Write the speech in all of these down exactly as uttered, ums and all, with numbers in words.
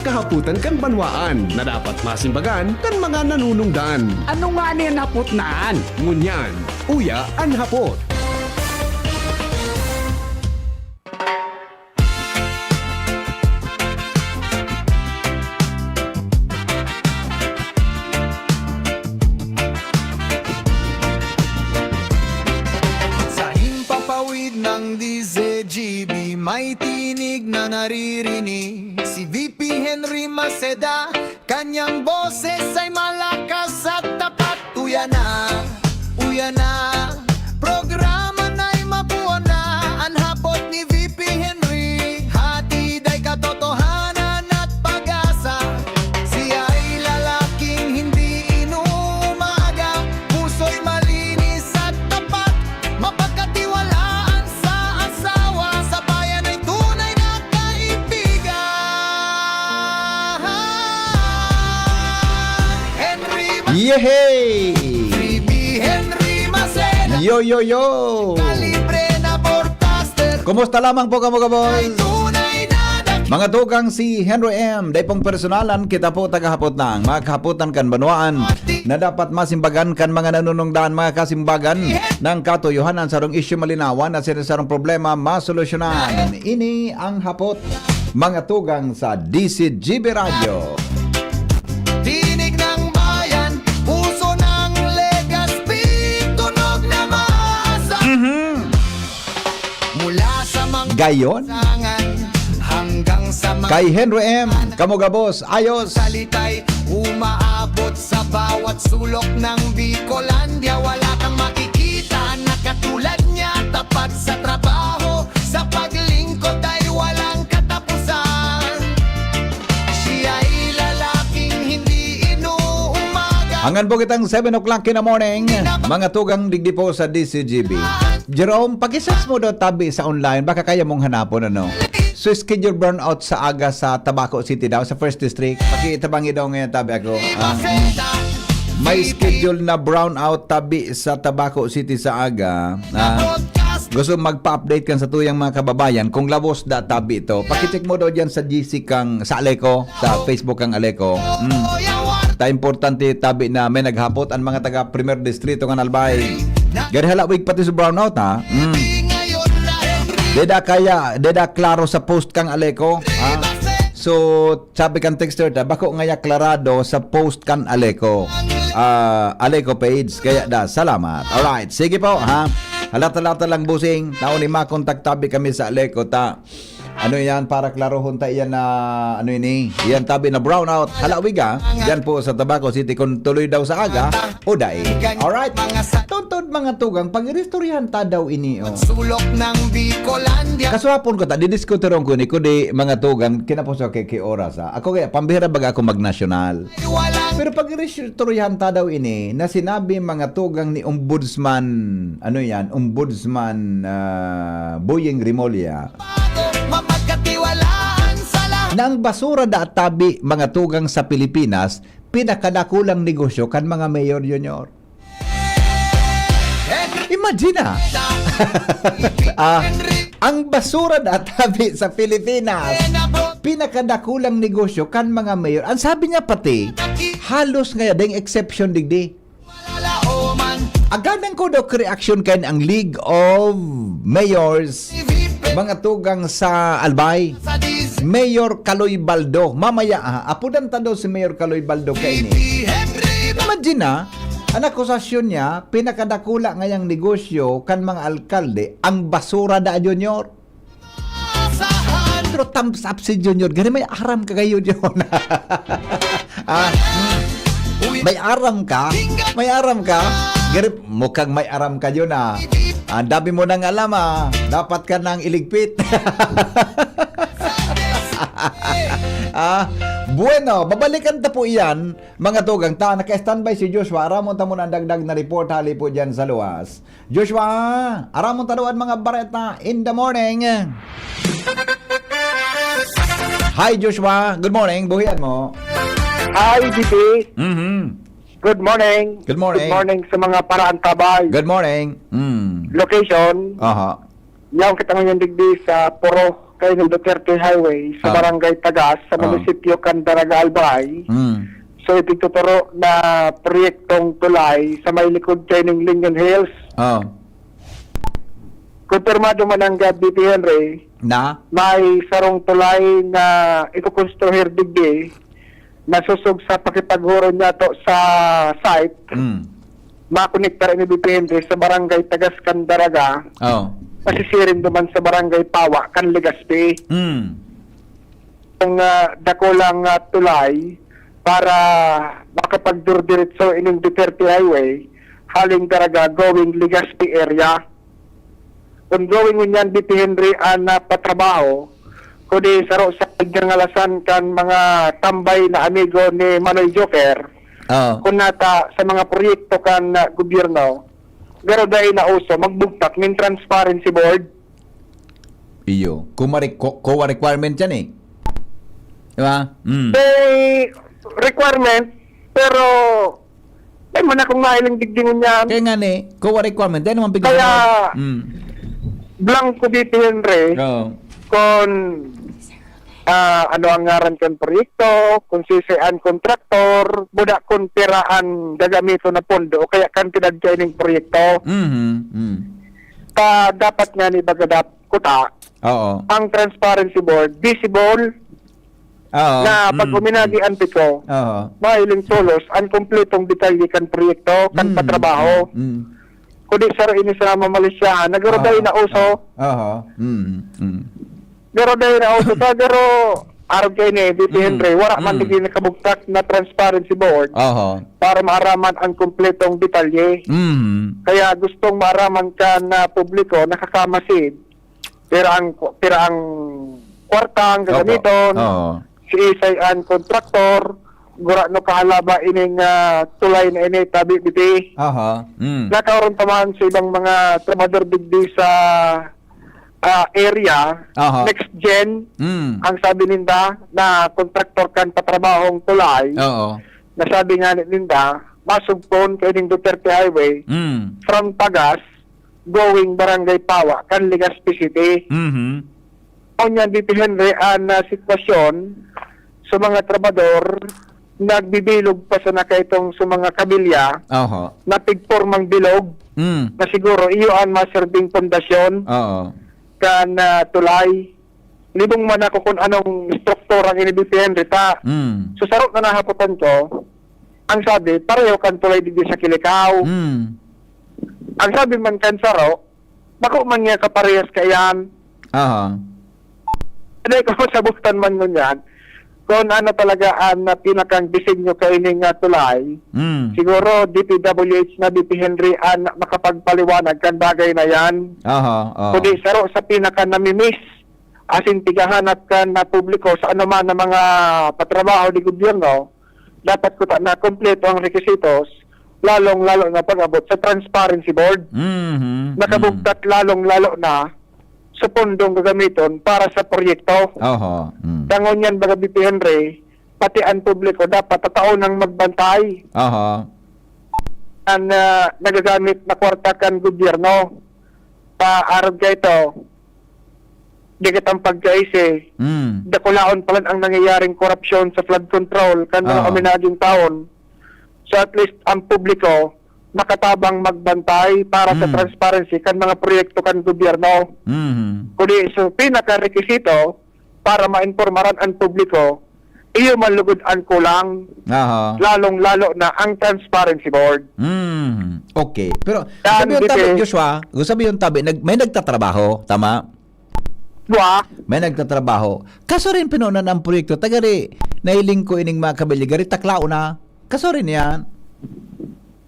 Kahapotan kan banwaan na dapat masimbagan kan mga nanunungdan. Ano nga ni an hapot na an? Ngunyan, uya an hapot. Sa himpapawid ng D Z G B, may tinig na naririnig. Si V P Henry Maceda, kanyang boses ay malakas at tapat. Uya na, uya na, programa na'y mapuon na. An hapot ni V P Henry, hatid ay katotohanan at pag-asa. Siya ay lalaking hindi inuumaga, puso'y malinis at tapat, mapagkatiwalaan sa asawa, sa bayan ay tunay na kaibigan. Henry Ma- Yehey! Henry B, Henry Maceda. Yo, yo, yo! Kalibre na broadcaster. Kumusta lamang po kamo, kaboys? Ay tunay na dak- Mga tugang, si Henry M, dai pong personalan, kita po tagahapot lang. Mga kahapotan kan banwaan na dapat masimbagan kan mga nanunungdan, mga kasimbagan ng katuyohan, ang sarong isyu malinawan, at sarong problema masolusyonan. Ini ang hapot, mga tugang, sa D C G B Radyo. Tinig ng bayan, puso ng Legazpi, tunog na maasa. Mhm. Mula sa mga Gayon? Sangan hanggang sa mga Kay Henry M, kamo gabos, ayos. Salita'y umaabot sa bawat sulok ng Bicolandia. Wala kang makikita na katulad niya. Tapat sa trabaho, sa paglingkod ay walang katapusan. Siya'y lalaking hindi inuumaga. Hangan po kitang seven o'clock in the morning, mga tugang digdi po sa D C G B. Jerome, pakisearch mo daw tabi sa online, baka kaya mong hanapon, ano? So, schedule brownout sa aga sa Tabaco City daw, sa First District. Pakitabangi daw ngayon, tabi ako. Ah, may schedule na brownout tabi sa Tabaco City sa aga. Ah, gusto magpa-update kan sa tuyang mga kababayan kung labos da tabi ito. Pakicheck mo daw dyan sa G C kang sa Aleco, sa Facebook kang Aleco. Mm. Ta importante tabi na may naghapot ang mga taga Primer Distrito kan Albay. Gari halawig pati sa brownout, ha? Mm. Deda kaya, deda klaro sa post kang Aleco, ha? So, sabi kan texter ta, bako ngaya klarado sa post kan Aleco. Ah, Aleco page. Kaya da, salamat. Alright, sige po, ha? Halata-lata lang, busing. Tao ni makontak tabi kami sa Aleco, ta. Ano yan? Para klarohon ta iyan na, ano ini? Iyan tabi na brownout. Halawig, ah. Yan po sa Tabaco City. Kung tuloy daw sa aga, o dai. Alright. Tuntod, mga tugang, pag-iristoryahan ta daw ini, oh. Sulok ng Bicolandia. Kasuhapon ko ta, didiskutirong ko ni, kundi mga tugang, kinapuso kay, kay oras, ah. Ako kaya, pambihira baga ako magnasyonal. Pero pag-iristoryahan ta daw ini, na sinabi mga tugang ni Ombudsman, ano yan, Ombudsman, ah, Boying Remulla, Mapagkatiwalaan sa lahat. Na ang basura da tabi, mga tugang, sa Pilipinas, pinakadakulang negosyo kan mga mayor, Junior. Imagine, ah. Ah, ang basura da tabi sa Pilipinas, pinakadakulang negosyo kan mga mayor. Ang sabi niya pati, halos ngaya ding exception digdi. Agadan ko daw reaction kan ang League of Mayors, mga tugang sa Albay. Mayor Kaloy Baldo. Mamaya, ha, apodan ta daw si Mayor Kaloy Baldo kaini. Imagine na, ang akusasyon niya, pinakadakula ngayang negosyo kan mga alkalde, ang basura da, Junior. Pero thumbs up si Junior. Gani may aram ka kayo, Jun. Ah, may aram ka? May aram ka? Gani, mukhang may aram ka, Jun, ah. Ang dami mo nang alam, ah. Dapat ka nang iligpit. Ah, bueno, babalikan ta po iyan, mga tugang ta. Naka-standby si Joshua. Aramon ta muna ang dagdag na report hali po dyan sa luwas. Joshua, aramon ta daw an mga bareta in the morning. Hi, Joshua. Good morning. Buhian mo. Hi, D P. Mhm. Good morning. Good morning. Good morning sa mga paraantabay. Good morning. Mm. Location, Aha. Yaon kita ngayon digdi sa Poro, kayo ng Duterte Highway sa Ah. Barangay Tagas, sa Ah. munisipyo kan Daraga, Albay. Mm. So, ipigtuturo na proyektong tulay sa may likod kayo ng Lingon Hills. Ah. Kumpirmado man ang gab, B P Henry, Na? may sarong tulay na ikukonstruhir digdi na sosog sa pakipaghuro niya to sa site. Mm. Makonektar ini, B P Henry, sa Barangay Tagas kan Daraga, Oh. masisiring duman sa Barangay Pawa kan Legazpi. Mm. Ang, ah, dakulang, ah, tulay para makapagdurdiretso ining Duterte Highway, haling Daraga going Legazpi area. Ongoing ngunyan, B P Henry, an, ah, patrabaho, kundi saro sa pagngangalasan kan mga tambay na amigo ni Manoy Joker, Oo. kun nata sa mga proyekto kan, ah, gobyerno, pero dai na uso magbugtak nin transparency board. Iyo. Kung mare-, ko-, COA requirement yan eh. Di ba? Mm. May requirement, pero may man akong nahiling digdi ngunyan. Kaya nga ni, COA requirement. Dahil naman bigyan Kaya, mo. Mm. blanco dito, Henry. Oo. Kung, ah, ano ang ngaran kan proyekto, kung sisay an kontraktor, buda kung pira an gagamiton na pondo, o kaya kantidad kaining proyekto. Mhm, mm. Ta, dapat nga ni baga dap-, kuta, Oo. ang transparency board, visible Oo. na pag Mm, uminagi mm. an piko, Oo. mahiling tolos, ang kompletong detalye kan proyekto, kan Mm, patrabaho. mm, mm. Kundi saro ini sa mamalisyahan, nagaro Oo. dai na uso. Oo. Mm, mm. Garo dai na uso ta, garo arog kayo ni B P Mm, Henry, wala man mm. digdi nakabugtak na transparency board Oho. para maaraman ang kompletong detalye. Mm. Kaya gustong maaraman kan, ah, publiko, nakakamasid, pira ang, pira ang kwarta ang Opo. gagamiton, Oo. si isay an kontraktor, gurano kahalaba ining, ah, tulay na ini, tabi, B P. Aha. Mm. Nakaoron pa man sa ibang mga trabahador digdi sa, ah, area, Aha. Next Gen, Mm. ang sabi ninda na kontraktor kan patrabahong tulay, Oo. na sabi nga ni-, ninda, masugpon kaining Duterte Highway, Mm. from Tagas, going Barangay Pawa, kan Legazpi City. Mhm. Ngunyan, B P Henry, an, ah, sitwasyon sa mga trabador, nagbibilog pa sana kaitong sa mga kabilya Oho. na pigpormang bilog Mm. na siguro iyo an maserbing pundasyon Oo. kan, ah, tulay. Libong man ako kung anong struktura ang ini, B P Henry, ta. Mm. So, saro na nahapotan ko, ang sabi, pareho kan tulay digdi sa Kilikaw. Mm. Ang sabi man kan saro, bako man niya kaparehas kaiyan. Aha. Hindi ko masabutan man ngunyan kung ano talaga ang, ah, pinakang disenyo kaining, ah, tulay. Mm. Siguro, D P W H na, B P Henry, ang makapagpaliwanag kan bagay na yan. Aha, oo. Kundi saro sa pinaka namimiss, asin tigahanap kan, ah, publiko sa anoman na mga patrabaho ni gobyerno, dapat kuta na kompleto ang requisitos, lalong-lalo na pag-abot sa transparency board. Mhm, Nakabugtak mm. lalong-lalo na sa pondong gagamiton para sa proyekto. Oho, mm. Dangon yan, baga, B P Henry, pati ang publiko dapat tataon ng magbantay. Oho. Ang, ah, nagagamit na kwarta kan gobyerno. Paarog ka ito, di kitang pagkaisi. Mm. Dakulaon pa lang ang nangyayaring korupsyon sa flood control kan mga Oo. uminaging taon. So, at least, ang publiko makatabang magbantay para sa Mm. transparency kan mga proyekto kan gobyerno. Mhm. Kundi, so, pinakarekisito para mainpormaran ang publiko, iyo man lugod ang kulang, Aha. lalong-lalo na ang transparency board. Mhm. Okay. Pero, Yan, sabi yung tabi, dito. Joshua, sabi yung tabi, nag-, may nagtatrabaho, tama? Wa. May nagtatrabaho. Kaso rin pinunan ang proyekto, tagari, nahiling ko ining mga kabilya, gari taklao na. Kaso rin yan.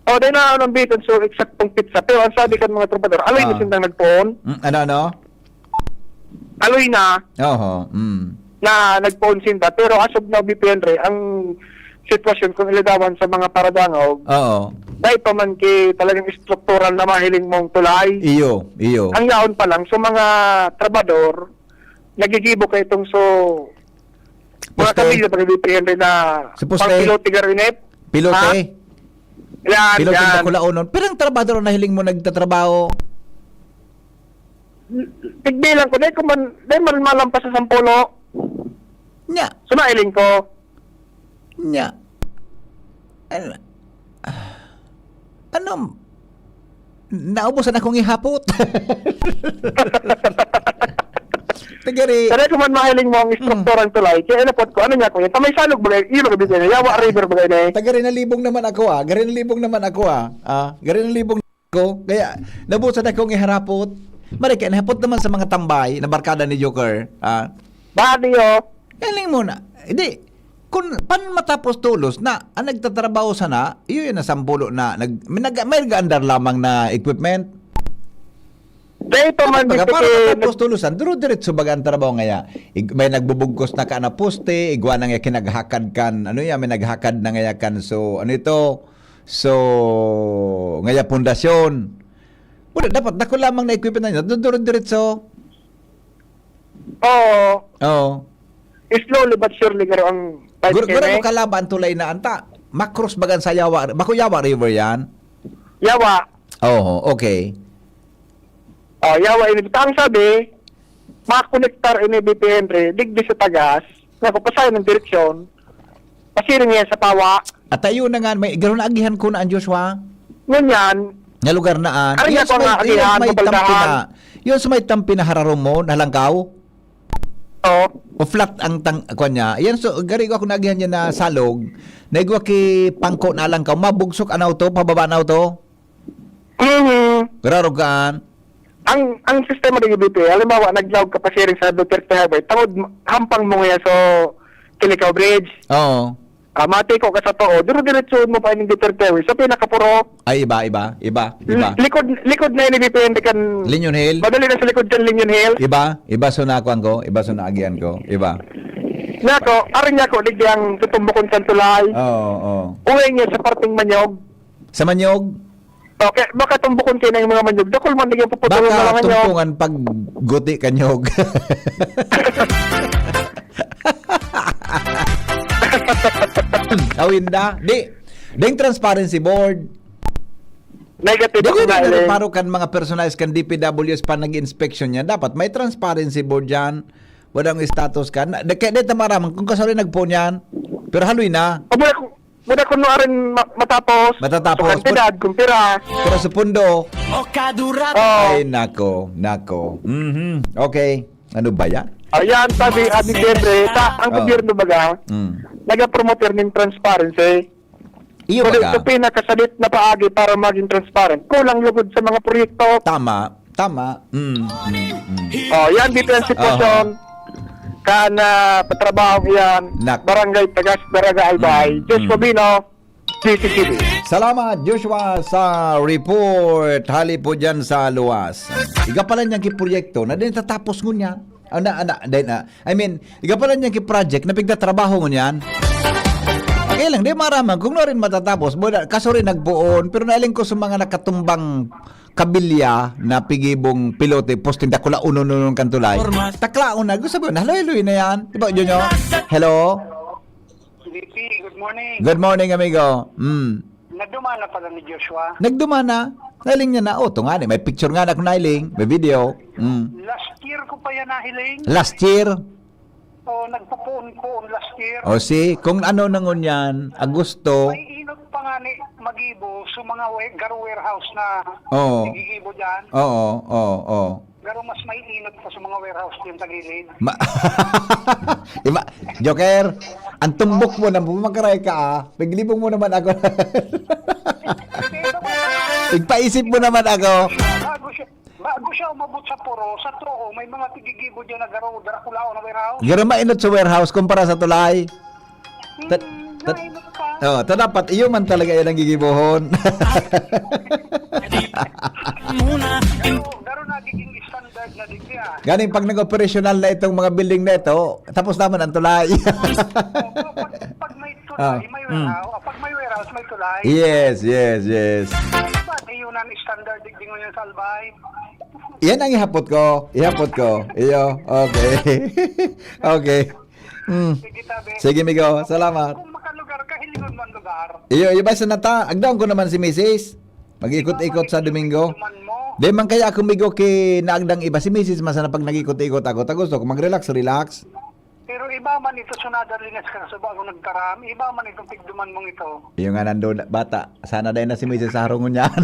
O, di na, anong biton, so, eksaktong pizza. Pero ang sabi kan mga trabador, aloy na Ah. sindang nagpoon. Mm, ano, ano? Aloy na. Oho, mm. Na nagpoon sinda. Pero as of now, B P Henry, ang sitwasyon kung iladawan sa mga paradangog, Oo. dahil pa man ki talagang struktural na mahiling mong tulay. Iyo, iyo. Ang yaon pa lang, so mga trabador, nagigibo kayo itong so, mga Poste. kabilya, mga B P Henry na Sa poste. pang pilote, garinip. Pilote? Ha? Yan, Pilote yan. na kulaonon. Pero ang trabador na hiling mo nagtatrabaho? Tigbilang ko, dai ko man, dai man malampas sa sampulo. Nya. So, nailing ko. Nya. Ano? Ano? Naubos na akong ihapot. Tagari. Kaya ko man mahiling mo ang instruktor ang tulay. Kaya inapot ko, ano niya ko yun? Tamay salog bagay, iyo bagay, yawa river bagay na eh. Tagari na libong naman ako ah. Gari na libong naman ako ah. Ah, gari na libong ko. Kaya, nabusan akong iharapot. Mare, kaya nahapot naman sa mga tambay na barkada ni Joker. Ah. Badi oh. Galing mo na. Hindi. Kung pan matapos tulos na, ang nagtatrabaho sana, iyo yan na sampulo na, nag, may, nag, may nag-aandar lamang na equipment. Dahil pa man, Baga, para Mister K, matapos tulosan, duro-diretso baga ang trabaho ngaya. Ig-, may nagbubugkos na ka na poste, igwa na nga kinaghakad kan, ano yan, may naghakad na ngaya kan, so, ano ito? So, ngaya pundasyon. Wala, dapat dako lamang na equipment na yun. Duro-diretso. Oo. Oo. Slowly but surely, garo ang Gur-, guro mo eh. Kalaba ang tulay na anta. Makros bagan sa Yawa, bako Yawa River yan? Yawa. Oo, okay. Oh, Yawa, ini ang sabi, makonektar ini B P Henry, digdi sa tagas, na papasayan ng direksyon, pasiring niya sa Pawa. At ayun na nga, may, garo na agihan ko na ang Joshua. Ngunyan, Nga lugar na an. Ari Yun nga sa ko may, nga yun agihan, sa may Mapaldahan. Tampi na, yun sa may Tampi na hararom mo, na Langkaw? Oo. O flat ang tang-, kwan niya. Yan, so, gari ko ako naagihan niya na salog. Naigwa ki pangko na Langkaw. Mabugsok an auto, pababa na auto. Mhm. Grarugaan. Ang, ang sistema ng B P, halimbawa, naglaog ka pasiring sa Duterte Highway, tangod hampang mo ngayon sa Kilicao Bridge. Oo. Ah, matiko ka sa too, dire-diretsohon mo pa yung Duterte Highway. Sa pinakapuro. Ay, iba, iba, iba, iba. L-, likod, likod na yun, depende kan Linyon Hill? Madali na sa likod kan Linyon Hill. Iba, iba so nakuan ko, iba so naagihan ko, iba. Nako, arin niya ko, digdi ang tutumbukon sa tulay. Oo, oo. Uwi niya sa parting Manyog. Sa Manyog? Okay, baka tumbukon kayo ng mga Manyog. Dakol man, digdi ang puputulon na Baka lang Manyog. Tumpungan pag guti kanyog. Awinda? Di, ding transparency board. Negative Di ako yun na ang galing. Reparo kan mga personalis kan D P W S pa nag-inspection niya. Dapat may transparency board yan. Walang status ka. Na, di, kaya di ta maraman kung kasali nagpo niyan. Pero haloy na. Amo na kung, amo na kung nuarin ma-, matapos. Matatapos. Sa kantidad, kung pira. Pero sa pundo. O kadura. Oh. Ay, nako, nako. Mhm. Okay. Ano ba yan? Ayan, sabi, Ate Debra, ta, ang Oh. gobyerno baga, Mm. nagapromote nin transparency. Iyo Pero baga. Sa pinakasadit na paagi para maging transparent, kulang lugod sa mga proyekto. Tama, tama. Mm, mm, mm. Oh, yan dito ang sitwasyon. Aha. Kan, ah, patrabaho yan, Nak- Barangay Tagas, Daraga, Albay. Mm, Diyos mm. Mabino, G C T V. Salamat, Joshua, sa report. Hali po dyan sa luwas. Iga pala niyang kiproyekto na din tatapos ngunyan. Ana, ana, dai na. I mean, iga pala niya ki project na pigtatrabaho ngunyan. Okay lang, di maraman kung no rin matatapos. Buda, kaso rin nagpoon, pero nailing ko sa mga nakatumbang kabilya na pigibong pilote, posting dakula unon-unon kan tulay. Taklaon na, gusto mo, haloy-haloy na yan. Di ba, Junyo? Hello? D P, good morning. Good morning, amigo. Mm. Nagdumana pala ni Joshua. Nagdumana. Nailing niya na. Oh, ito nga ni. May picture nga na kung nailing. May video. Mm. Last year ko pa yan nahiling. Last year? Oh, nagpupuon-puon last year. O si, kung ano na ngunyan, Agosto. May inot pa nga ni Magibo sa mga we-, garo warehouse na Oo. Nagigibo dyan. Oo, oo, oo. Pero mas may inot pa sa mga warehouse din sa gilid. Ma-, Iba, Joker, ang tumbok mo na bumakaray ka, ah. Paglibong mo naman ako. Igpaisip mo naman ako. Bago siya, bago siya umabot sa Puro, sa Too, may mga tigigibo dyan na garo, Draculaon na warehouse. Garo mainot sa warehouse kumpara sa tulay. Ta-, Hmm, ta-, nainot pa. Oh, ta dapat iyo man talaga yan ang gigibohon. Muna, Pero, pero nagiging standard na din siya. Ganing pag nag-operasyonal na itong mga building na ito, tapos naman ang tulay. Oo, pag, pag may tulay, Ah, may mm. warehouse. Ah, pag may warehouse, may tulay. Yes, yes, yes. Ba't yun ang standard digdi ngayon sa Albay? Yan ang ihapot ko. Ihapot ko. Iyo. Okay. Okay. Mm. Sige, tabi. Sige, migo. Salamat. Kung makalugar ka, hilingon mo ang lugar. Iyo, iyo ba sa nata? Agdaon ko naman si misis. Mag-ikot-ikot sa Domingo. Hilingon mo. Di man kaya ako migo ki naagdang iba, si misis man sana pag nag-ikot-ikot ako, ta gusto ko mag-relax, relax. Pero iba man ito, sunada rin sa kasuba ako nagtaram, iba man itong tigduman mong ito. Yung nga nando, bata, sana dahil na si misis sa harong niyan.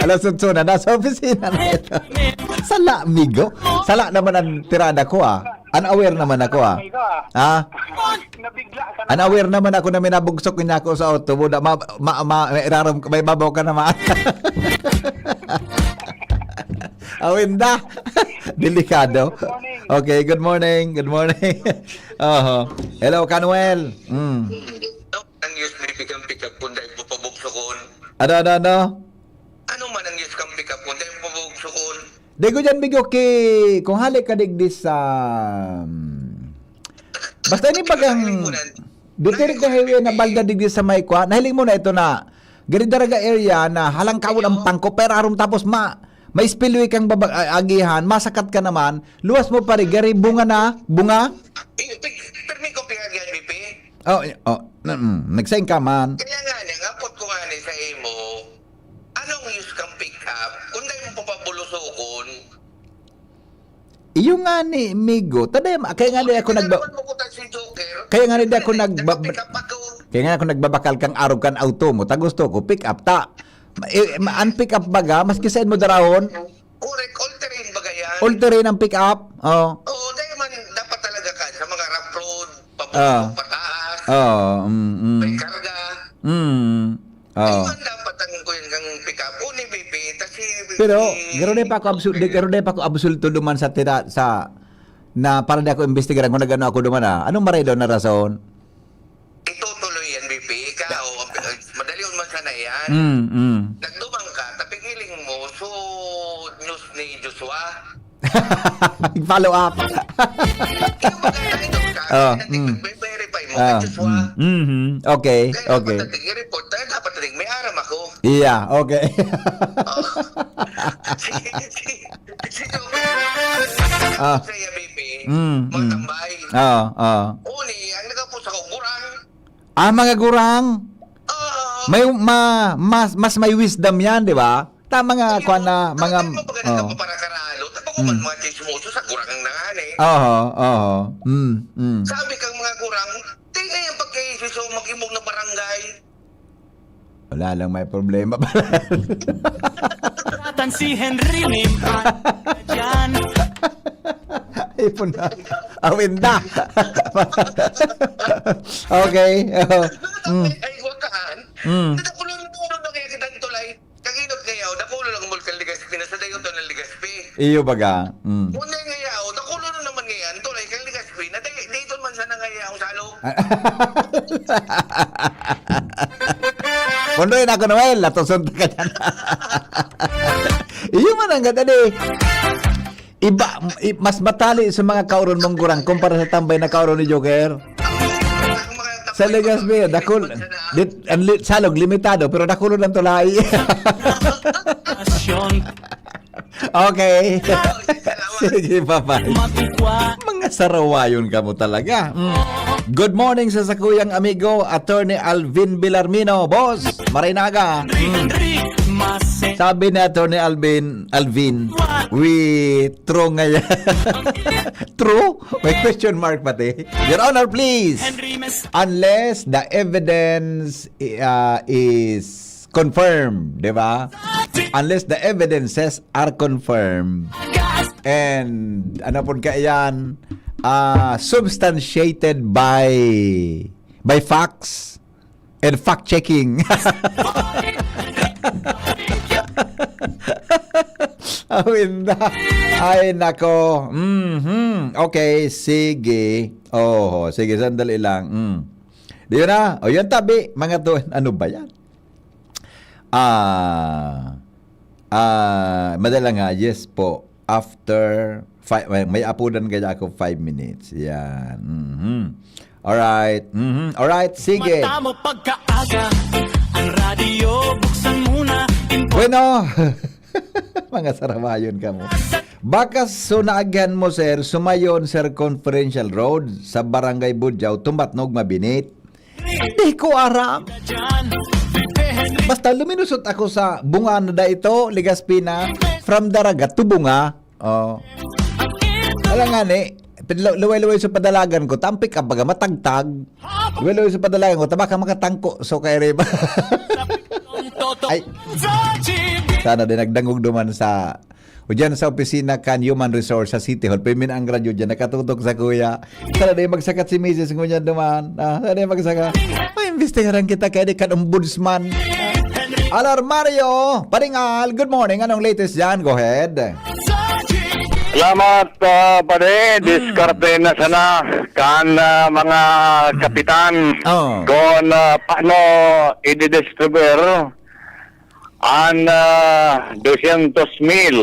Alas otso na, nasa opisina na ito. Sala, migo. Sala naman ang tirada ko, ah. Unaware naman ako, ah. Amigo, ah. Ah? Nabigla ka na. Unaware naman ako na minabugsok niya ako sa auto mo. Na ma, ma, ma, may iraram, may babaw ka naman. Awinda. Delikado. Good morning. Okay, good morning. Good morning. Oho. Hello, Kanuel. Mm. Ang use may pigang pick-up kung dahil mo pabugsokon. Ano, ano, ano? Ano man ang use kang pick-up kung dahil mo pabugsokon? Di ko dyan, bigo ki, kung hali ka digdi sa, um, basta ini bagang, Hiling mo na. Duterte Hiling mo na, Highway na baby. Balda digdi sa may kwa. Nahiling mo na ito na, Garidaraga area na halangkawon ang Iyo. Pangko, pero aron tapos ma, may spillway kang baba, a-, agihan, masakat ka naman, luwas mo pare, gari bunga na, bunga. Eh, pi-, permi ko pinagyan, B P. Oh, y-, oh, mm, nagsaing ka man. Kaya nga, ni, ang apot ko nga ni sa imo, anong use kang pick-up? Kung dahil mo papabulusokon, Iyo nga ni, migo. Taday, kaya nga di ako nagba-, Tinanawan mo ko ta si Joker. Kaya nga di ako Pinag-, nagba-, nagpa-pick up ako. Kaya nga ako nagbabakal kang arog kan auto mo. Ta gusto ko, pick up ta. Ma-, eh, ma-, ang pick up baga, maski saan mo darahon? Correct, all terrain baga yan. All terrain ang pick up? Oh. Oo, dahil man, dapat talaga ka sa mga rough road, pabundok, Ah. pataas, Oo, mm, mm. may karga. Mm. Oo. Ayun, dapat ang kuyan kang pick up. O ni B P, ta si Pero, si garo na pa ako absu-, di, garo na pa ako absulto duman sa tira-, sa, na para di ako imbestigaran kung nag-ano ako duman, ah. Anong maray daw na rason? Itutuloy yan, B P. Ikaw, ang pi-, madali man sana yan. Mm, mm. Nagdumang ka, tapigiling mo, so, news ni Joshua. Follow up. Yung mga ito ka, Oh, nag-, mm. Verify mo, Ah, kay Joshua. Mm, mhm. Okay, Kaya okay. Dapat natin i-report, kaya dapat natin may aram ako. Yeah, okay. Oh. Sige, sige. Sige. Ah. Sa iya, B P, Mm, mga mm. tambay. Oo, oo. Uni, ang nagapos ako, gurang. Ah, mga gurang? Oo. May ma-, mas, mas may wisdom yan, di ba? Tama nga, Ayun. kwan na, mga, Sabi mo, baga oh. nagkapaparakaraalo, tapos kung Mm. mga chismoso sa gurang na nga, eh. Oo, oo. Mm, mm. Sabi kang mga gurang, "Di na yung pagkaisip sa mag-imog na barangay." Wala lang, may problema pala. Tan si Henry Lim, dyan. Ipon na. Awinda. Okay. Oh. Mm. Ay, wakaan. Mm. Nadakulo na, ano na kaya kitang tulay? Kaginot ngayaw, dakulo lang mol kan Legazpi, nasa dayon to ng Legazpi. Iyo baga. Mm. Ngunyan ngayaw, dakulo na naman ngayan, tulay kan Legazpi, na day-, dayton man sana ngayaw sa alog. Pundoy na ako, Noel, natuson ta ka dyan. Iyo man ang ganda di. Iba, i-, mas matali sa mga kauron mong gurang kumpara sa tambay na kauron ni Joker. Sa Legazpi, dakul-, lit-, ang li-, salog, limitado, pero dakulon ang tulay. Pasyon. Okay. Sige, bye-bye. Matikwa. Mga sarawayon kamo talaga. Mm. Good morning sa sakuyang amigo, Attorney Alvin Villarmino. Boss, Marinaga. Mm. Henry, Mase. Sabi ni Attorney Alvin, Alvin, we True nga yan. True? May question mark pati. Your Honor, please. Henry Mes- Unless the evidence, uh, is confirmed, di ba? Unless the evidences are confirmed. And, ano po ka yan, uh, substantiated by, by facts. And fact-checking. Awinda. Ay, nako. Mhm. Okay, sige. Oho, sige, sandali lang. Mm. Di yun na. O, yun tabi. Mga to, ano ba yan? Ah, ah, madala nga, yes po. After five, may, may apudan kaya ako, five minutes. Yan. Mhm. Alright. Mhm. Alright, sige. Mata mo pagkaaga, ang radyo buksan muna. Bueno, mga sarawayon kamo. Baka so naagyan mo, sir, sumayon, sir, Conferential Road sa Barangay Budyaw, tumatnog mabinit. Di ko aram. Basta luminusot ako sa Bunga na da ito, Legazpi na, from Daraga to Bunga. Oh. Alam nga ni, luway-luway sa padalagan ko, tampik ang baga matagtag. Luway-luway sa padalagan ko, tabaka makatangko. So, kaya rin ba? Ay, sana din nagdangog duman sa o dyan sa opisina kan Human Resource sa City Hall. Pimin ang radyo dyan, nakatutok sa kuya. Sana di magsakat si misis ngunyan duman. Ah, sana di magsakat. Ay, imbestigaran kita kaya di kan ombudsman. Alarmario, Paringal, good morning. Anong latest dyan? Go ahead. Salamat, ah, pare. Diskarte na sana kan ah, mga kapitan. Oh. Kung ah, paano i-distribute an ah, dosyentos mil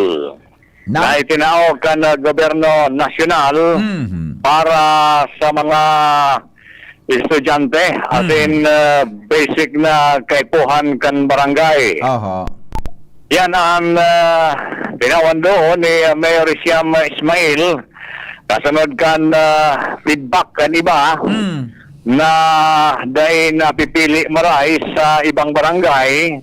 Na? na itinao kan ah, gobyerno nasyonal Mhm. para sa mga estudyante, as Mhm. in ah, basic na kaipuhan kan barangay. Oho. Yan ang ah, tinawan doon ni ah, Mayor Siam Ismail kasunod kan ah, feedback kan iba Mm. na dai napipili maray sa ibang barangay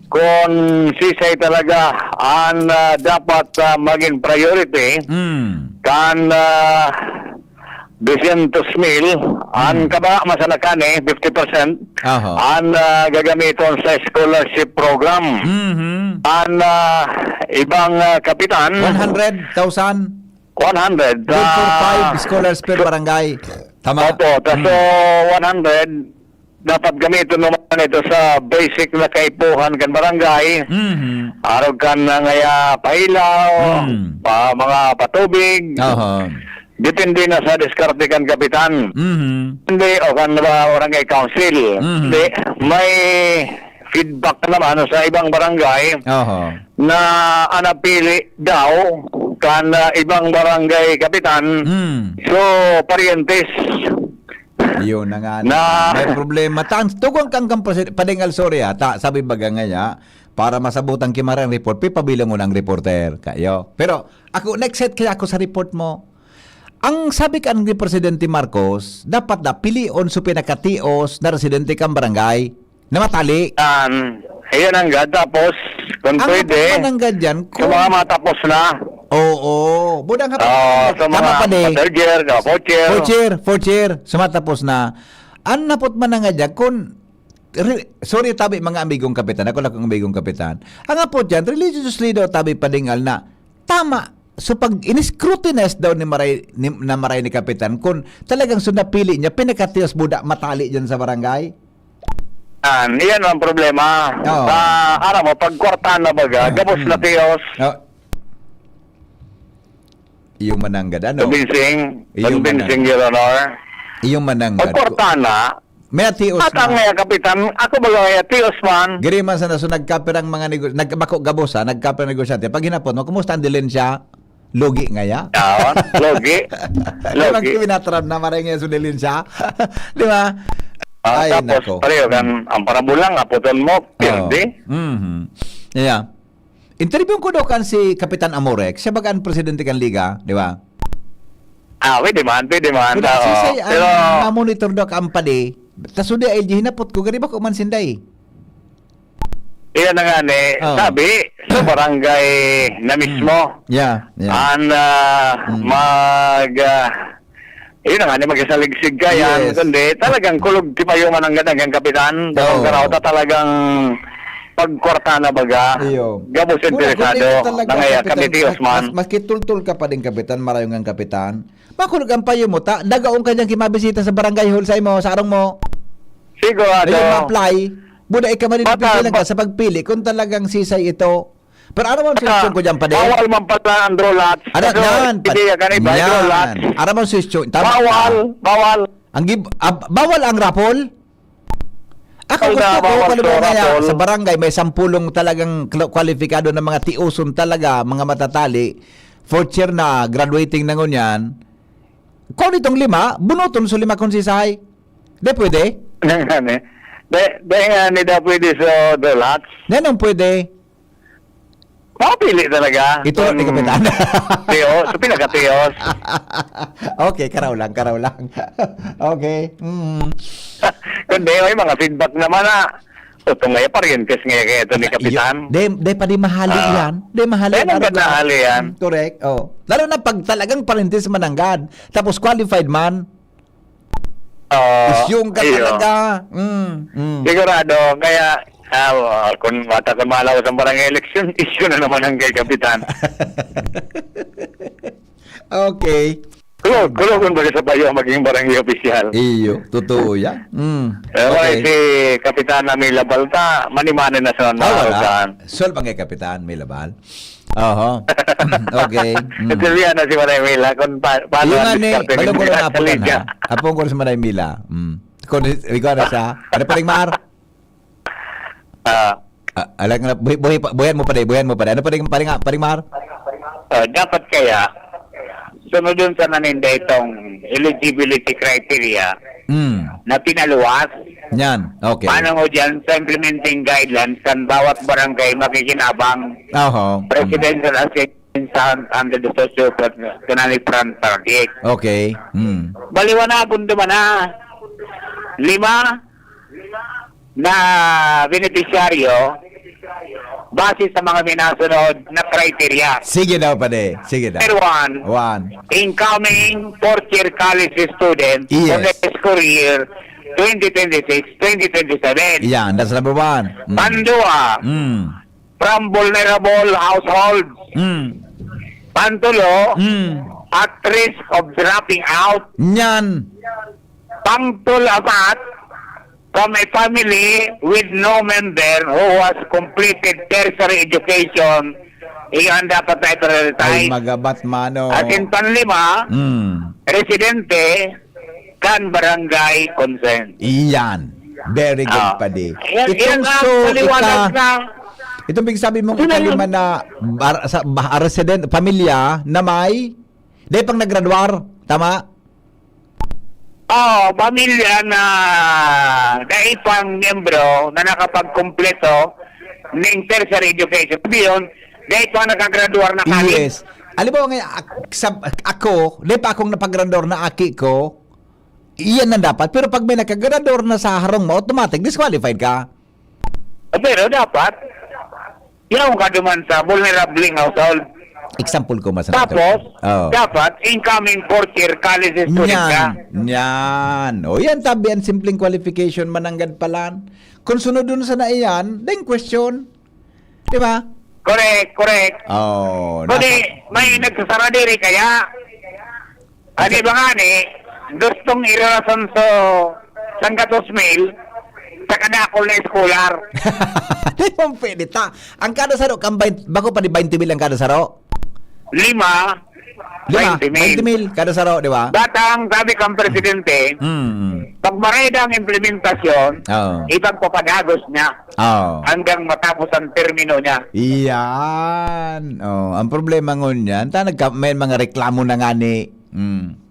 kung sisay talaga ang ah, dapat ah, maging priority Mm. kan ah, dosyentos mil ang kababa man sana kani, fifty percent, Aha. ang ah, gagamiton sa scholarship program. Mhm. Ang ah, ibang ah, kapitan, One hundred thousand. one hundred. Good for ah, five scholars per barangay. Tama? Opo, tas Mm. so one hundred, dapat gamiton naman ito sa basic na kaipuhan kan barangay. Mhm. Arog kan ah, ngaya pailaw, Mm. pa, mga patubig. Aha. Depende na sa diskarte kan kapitan. Mhm. Hindi, o kan ba barangay council. Mhm. Hindi, may feedback naman sa ibang barangay Aha. na anapili daw kan ah, ibang barangay kapitan. Mm. So, parientes. Yun na nga. Na- May problema. Tan, tugon kang kang presi-, padingal, sorry ha. Ta, sabi baga nga niya, para masabutan ki Mare ang report, pipabilang mo ng reporter. Kayo. Pero, ako, next set kaya ako sa report mo. Ang sabi kan ni Presidente Marcos, dapat na pilion so pinakatios na residente kang barangay na matali. Yan. Ayan ang gad. Tapos, kung Ang pwede, hapot man ang gad yan, sa kung mga matapos na. Oo. Budang hapot. Oo, sa Tama mga pa di. third year, na fourth year. Fourth year, fourth year. Sumatapos na. Ang napot man nga dyan, kung, re-, sorry tabi mga amigong kapitan, ako lang kong amigong kapitan. Ang apot dyan, religiously daw tabi padingal na, tama. So pag in-scrutinize daw ni Maray, ni, na Maray ni Kapitan, kung talagang so napili niya, pinakatios buda matali dyan sa barangay. Yan, yan ang problema. Oo. Sa, alam mo, pag kwarta na baga, gabos na tios. Oh. Yung mananggad, ano? Convincing. Yung Convincing, manang- Your Honor. Yung mananggad. Pag kwarta na, May atios at ang na. Ngaya Kapitan, ako ba nga tios man? Giri man sana, so nagkapirang mga nego-, nag-, bako gabos ha, nagkapirang negosyante. Pag hinapot mo, kumusta ang dilensya? Lugi ngaya? Yan, lugi. Di ba Lugi. Kinatram na maray ngaya so dilensya? Di ba? Ah, Ay, tapos, nako. pareho kan, ang parabolang, aputon mo, Oo. pirdi. Mhm. Yeah. Interview ko daw kan si Kapitan Amorek, siya baga ang presidente kan liga, di ba? Ah, pwede man, pwede man. Kuda, Oo. sisay ang Pero, mamonitor daw ka ang padi, tas so di L G hinapot ko, gari ba ko man sinday? iyan na nga ni, Oo. sabi, sa barangay na mismo, Yeah, yeah. ang ah, Mm. mag... ah, yun na nga ni, magsasaligsig ka yan. Yes. Kundi, talagang kulog tipayo man ang gandang kapitan. Oo. Talagang talagang pagkwarta na baga. Iyo. Gabos Wala, interesado. kundi talaga, Nangaya kapitan, kami tios mas, man. mas, maski tultol ka pa din, kapitan, marayong ang kapitan. Makulog ang payo mo, ta, dagaon ka dyan kimabisita sa barangay hall sa imo, sa arong mo. Sigurado. Ayun, ma-apply. Buda ikaw man din Baka- lang ka sa pagpili kung talagang sisay ito. Pero ano man suhestyon ko dyan, padi? Bawal man pala ang draw lots. Ano, Kaso, yan, hindi yan, kan iba, yan. draw lots. Ano man suhestyon? Tama Bawal, ka. bawal. Ang gib-, ab-, bawal ang raffle? Ako Wala, gusto ko, bawal alam mo sa nga niya, raffle. Sa barangay, may sampulong talagang kla-, kwalipikado na mga tioson talaga, mga matatali. Fourth year na, graduating na ngunyan. Kung itong lima, bunuton so lima kung sisay. Di pwede? Nangani. Dahil nga ni da pwede sa draw lots. Nanong pwede? Mapili talaga. Ito, Kung ni Kapitan. Tios, so pinakatios. Okay, karaw lang, karaw lang. Okay. Mm. Kundi, may mga feedback naman na Totoo nga, parientes nga kaya ito ni Kapitan. Dahil, dahil pa di mahali yan. Dahil mahali yan. Dahil yan. Correct. Oh. Lalo na pag talagang parientes mananggad. Tapos qualified man. Ah, Isyong ka iyo. Talaga. Mm, mm. Sigurado. Kaya, ah, kung mata kung malaw sa barangay election, isyu na naman ang kay Kapitan. Okay. Kulog, kulog kung baga sa bayo ang maging barangay opisyal. Iyo, totoo yan. Mm. Eh, okay. Si Kapitan Amila Balta, manimani na sa narusahan. Sure ba nga Kapitan Amila Bal? Oho. Okay. Mm. Sabihan na si Manay Mila kung pa, paano ang diskarte ni Mila sa linya. Apong ko si Manay Mila. Mm. Kung ikaw na sa, ano pa rin, Mar? Ah. Ah, alang na, buhi, buhi, buhian mo pa, day, buhian mo pa, day. Ano pa rin, pa rin, pa rin, Mar? Ah, dapat kaya, sunodon sana ninda itong eligibility criteria Mm. na pinaluwas. Yan. Okay. Paano mo dyan sa implementing guidelines kan bawat barangay makikinabang? Oho. Presidential assistance under the socio-economic fund project. Okay. Mm. Baliwanagon naman na lima na benepisyaryo base sa mga minasunod na criteria. Sige daw, pare. Sige daw. Number one, One. Incoming fourth year college student for Yes. the school year twenty twenty-six, twenty twenty-seven. Yan, that's number one. Mm. Pandua, Mm. from vulnerable households. Mm. Pantulo, Mm. at risk of dropping out. Yan. Pangtul apat, from a family with no member who has completed tertiary education, iyan dapat na Ay, i-prioritize. Magabat, mano. At in panlima, Mm. residente kan barangay concern. Iyan. Very good, Ah. padi. Ayan, Itong ayan ang so, paliwanag ika-, na itong big sabi mong Sino ikalima yun? na bar-, sa, bah-, resident, pamilya na may, dahil pang naggraduar, tama? Oo, pamilya na dai pang miyembro na nakapagkumpleto ning tertiary education. Sabi yun, dai pa nakagraduar na kami. Yes. Alam mo, nga, ak-, sa, ako, dai pa akong napagrador na aki ko, iyan na dapat. Pero pag may nakagraduar na sa harong mo, automatic, disqualified ka. Pero dapat, yaon ka duman sa vulnerable household. Example ko, mas Tapos, Oo. dapat incoming fourth year college student ka. Nyan. Nyan. O yan, tabi ang simpleng qualification, mananggad palan. Kung sunodon sana iyan, then question. Di ba? Correct, correct. Oh, Kundi, nasa- may nagsasara diri kaya. Ano ba nga ni, gustong irarason so, sanggatos mil, sa kadakol na eskolar. Di ba pwede ta? Ang kada saro, kang bain-, bako pa di bainte mil ang kada saro? Lima, Lima, bainte mil. Bainte mil kada saro, di ba? Datang, sabi kang presidente, Mm, mm. pag mareda ang implementasyon, Oo. ipagpapadagos niya Oo. hanggang matapos ang termino niya. Iyan. Oh, ang problema ngunyan, ta nagka-, may mga reklamo na nga ni, mm.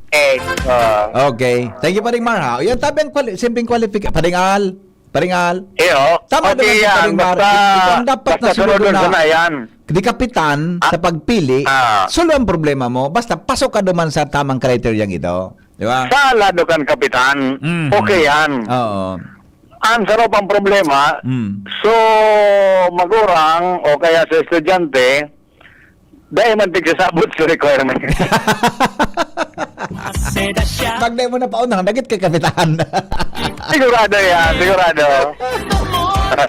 Eh, ah. Okay. Thank you, Paring Mar, ha? Yan, tabi ang quali-, simpleng qualifica-, Paring Al. Paring Al. Eh, oh. Tama Okay naman si yan. Paring Mar. Basta, Ito ang dapat basta na sunod sunod na na yan. di kapitan Ah. sa pagpili. Ah. Solo ang problema mo. Basta pasok ka duman sa tamang criteria ito. Di ba? Sala do kan kapitan. Mhm. Okay yan. Oo. Ang sarap ang problema, Mm. so magurang o kaya sa estudyante, dahil man tigsasabot sa requirement. Pag dahil mo na paunang, dagit kay kapitan. Sigurado yan, sigurado.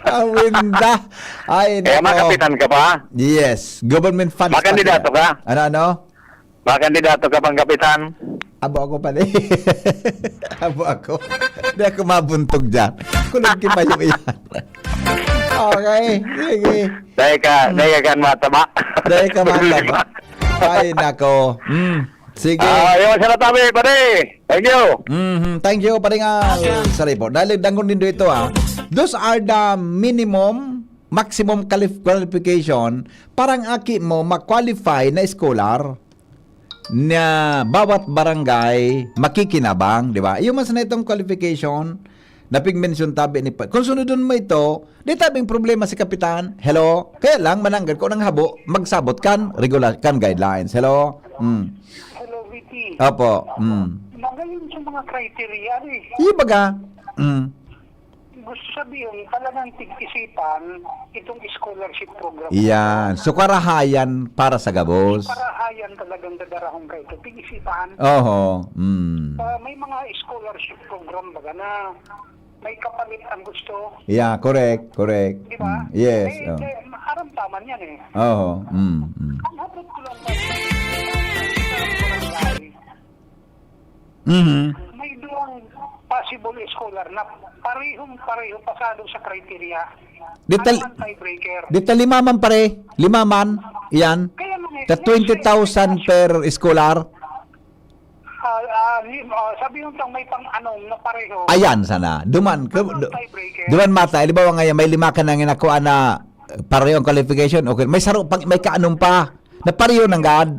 Awinda. Ay, Kaya nako. makapitan ka pa? Yes. Government funds pa Makandidato kaya. ka? Ano, ano? Makandidato ka pang kapitan? Abo ako pala eh. Abo ako. Di ako mabuntog dyan. Kulog kimayo yan. Okay. Sige. Dahil ka, Hmm. dahil ka kan mataba. Dahil ka mataba. Ay, nako. Hmm. Sige. Ah, yun, sa natabi, pare. Thank you. Mhm. Thank you, pare nga. Sorry po. Dahil danggon din ito, ah. Those are the minimum, maximum qualif-, qualification para ang aki mo ma-qualify na scholar na bawat barangay makikinabang, di ba? Iyo man sana itong qualification na pigmension tabi ni pa-, kung sunodon mo ito, di tabing problema si Kapitan. Hello? Kaya lang, mananggad ko ng habo, magsabot kan regular, kan guidelines. Hello? Mm. Hello, V P. Opo. Mm. Magayon sa mga criteria, eh. Iyo baga? Mm. Gusto sabihin, talagang tig-isipan itong scholarship program na Yan. ito. So, karahayan para sa gabos. Karahayan talagang dadarahon ka ito. Tig-isipan. Oho. Mm. Ah, may mga scholarship program baga na may kapalit ang gusto. Yeah, correct, correct. Di ba? Mm. Yes. Eh, Oh. eh, aram taman yan eh. Oho. Mm. Mm. Ang hapot ko lang pa, Mhm. may duwang possible scholar na parehong-pareho pasado sa criteria. Di tal- Ano ang tiebreaker? Di ta lima man, pare. Lima man. Yan. Kaya nga eh, Ta twenty thousand per scholar. Ah, ah, lim- ah, sabi yung tang may pang-anom na pareho. Ayan sana. Duman. Ano ang tiebreaker? Duman mata. Halimbawa ngayon, may lima ka nang inakuha na eh, pareho ang qualification. Okay. May saro pang, may kaanom pa. Na pareho nanggad.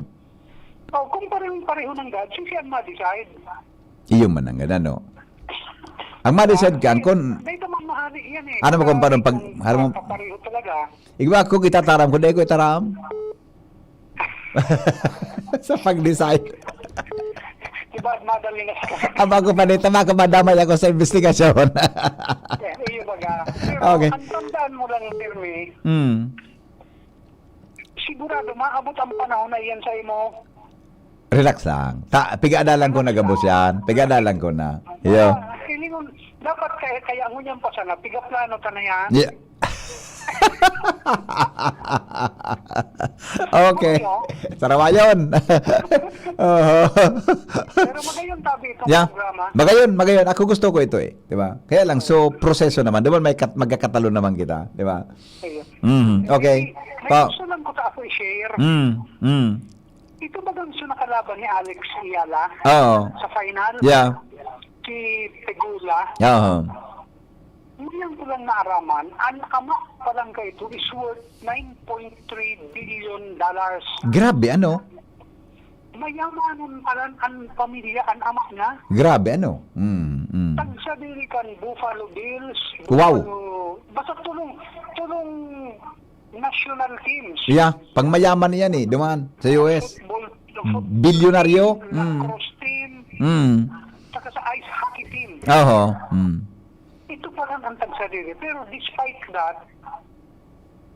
Oh, kung parehong-pareho nanggad, si siya ma-decide. Iyo man ang ganun, no? Ang ma-decide ka, ang kun, Dahil naman mahali yan eh. Ano mo kung parang pag- Kung parang- pareho talaga. Igwa ko, gitataram ko, dahil ko itaram. Sa pag-decide. Diba, madali na sa Aba ko pa dito, baka madamay ako sa investigasyon. Yan, iyo baga. Pero Okay. Ang tandaan mo lang, Pirmi, Hmm. Sigurado maabot ang panahon na iyan sa imo. Relax lang. Ta, pigadalan ko na gabos yan. Pigadalan ko na. Yo. Ah, ilingon, dapat kaya, kaya ngunyan pa sana, pigaplano ka na yan. Yeah. Okay. Sarawayon. Oho. Pero magayon tabi itong Yeah. Programa. Magayon, magayon. Ako gusto ko ito eh. Di ba? Kaya lang, so, proseso naman. Di ba may kat- magkakatalo naman kita? Di ba? Ayun. Mhm. Okay. May Pa- gusto lang ko ta ako i-share. Mm. Mm. Ito bagang nakalaban ni Alex Eala Oo. sa final? Yeah. Si Pegula. Oo. Ngayon ko lang naaraman, ang ama pa lang kaito is worth nine point three billion dollars. Grabe, ano? Mayamanon pa lang ang pamilya, ang ama niya. Grabe, ano? Mm, mm. Tagsadiri kan Buffalo Bills, Wow. Buffalo, basta tulong, tulong national teams. Yeah, pangmayaman yan eh, duman, sa U S. Football, football Bilyonaryo. team, Mm. lacrosse team, Mm. saka sa ice hockey team. Oho. Mm. Ito pa lang ang tagsadiri. Pero despite that,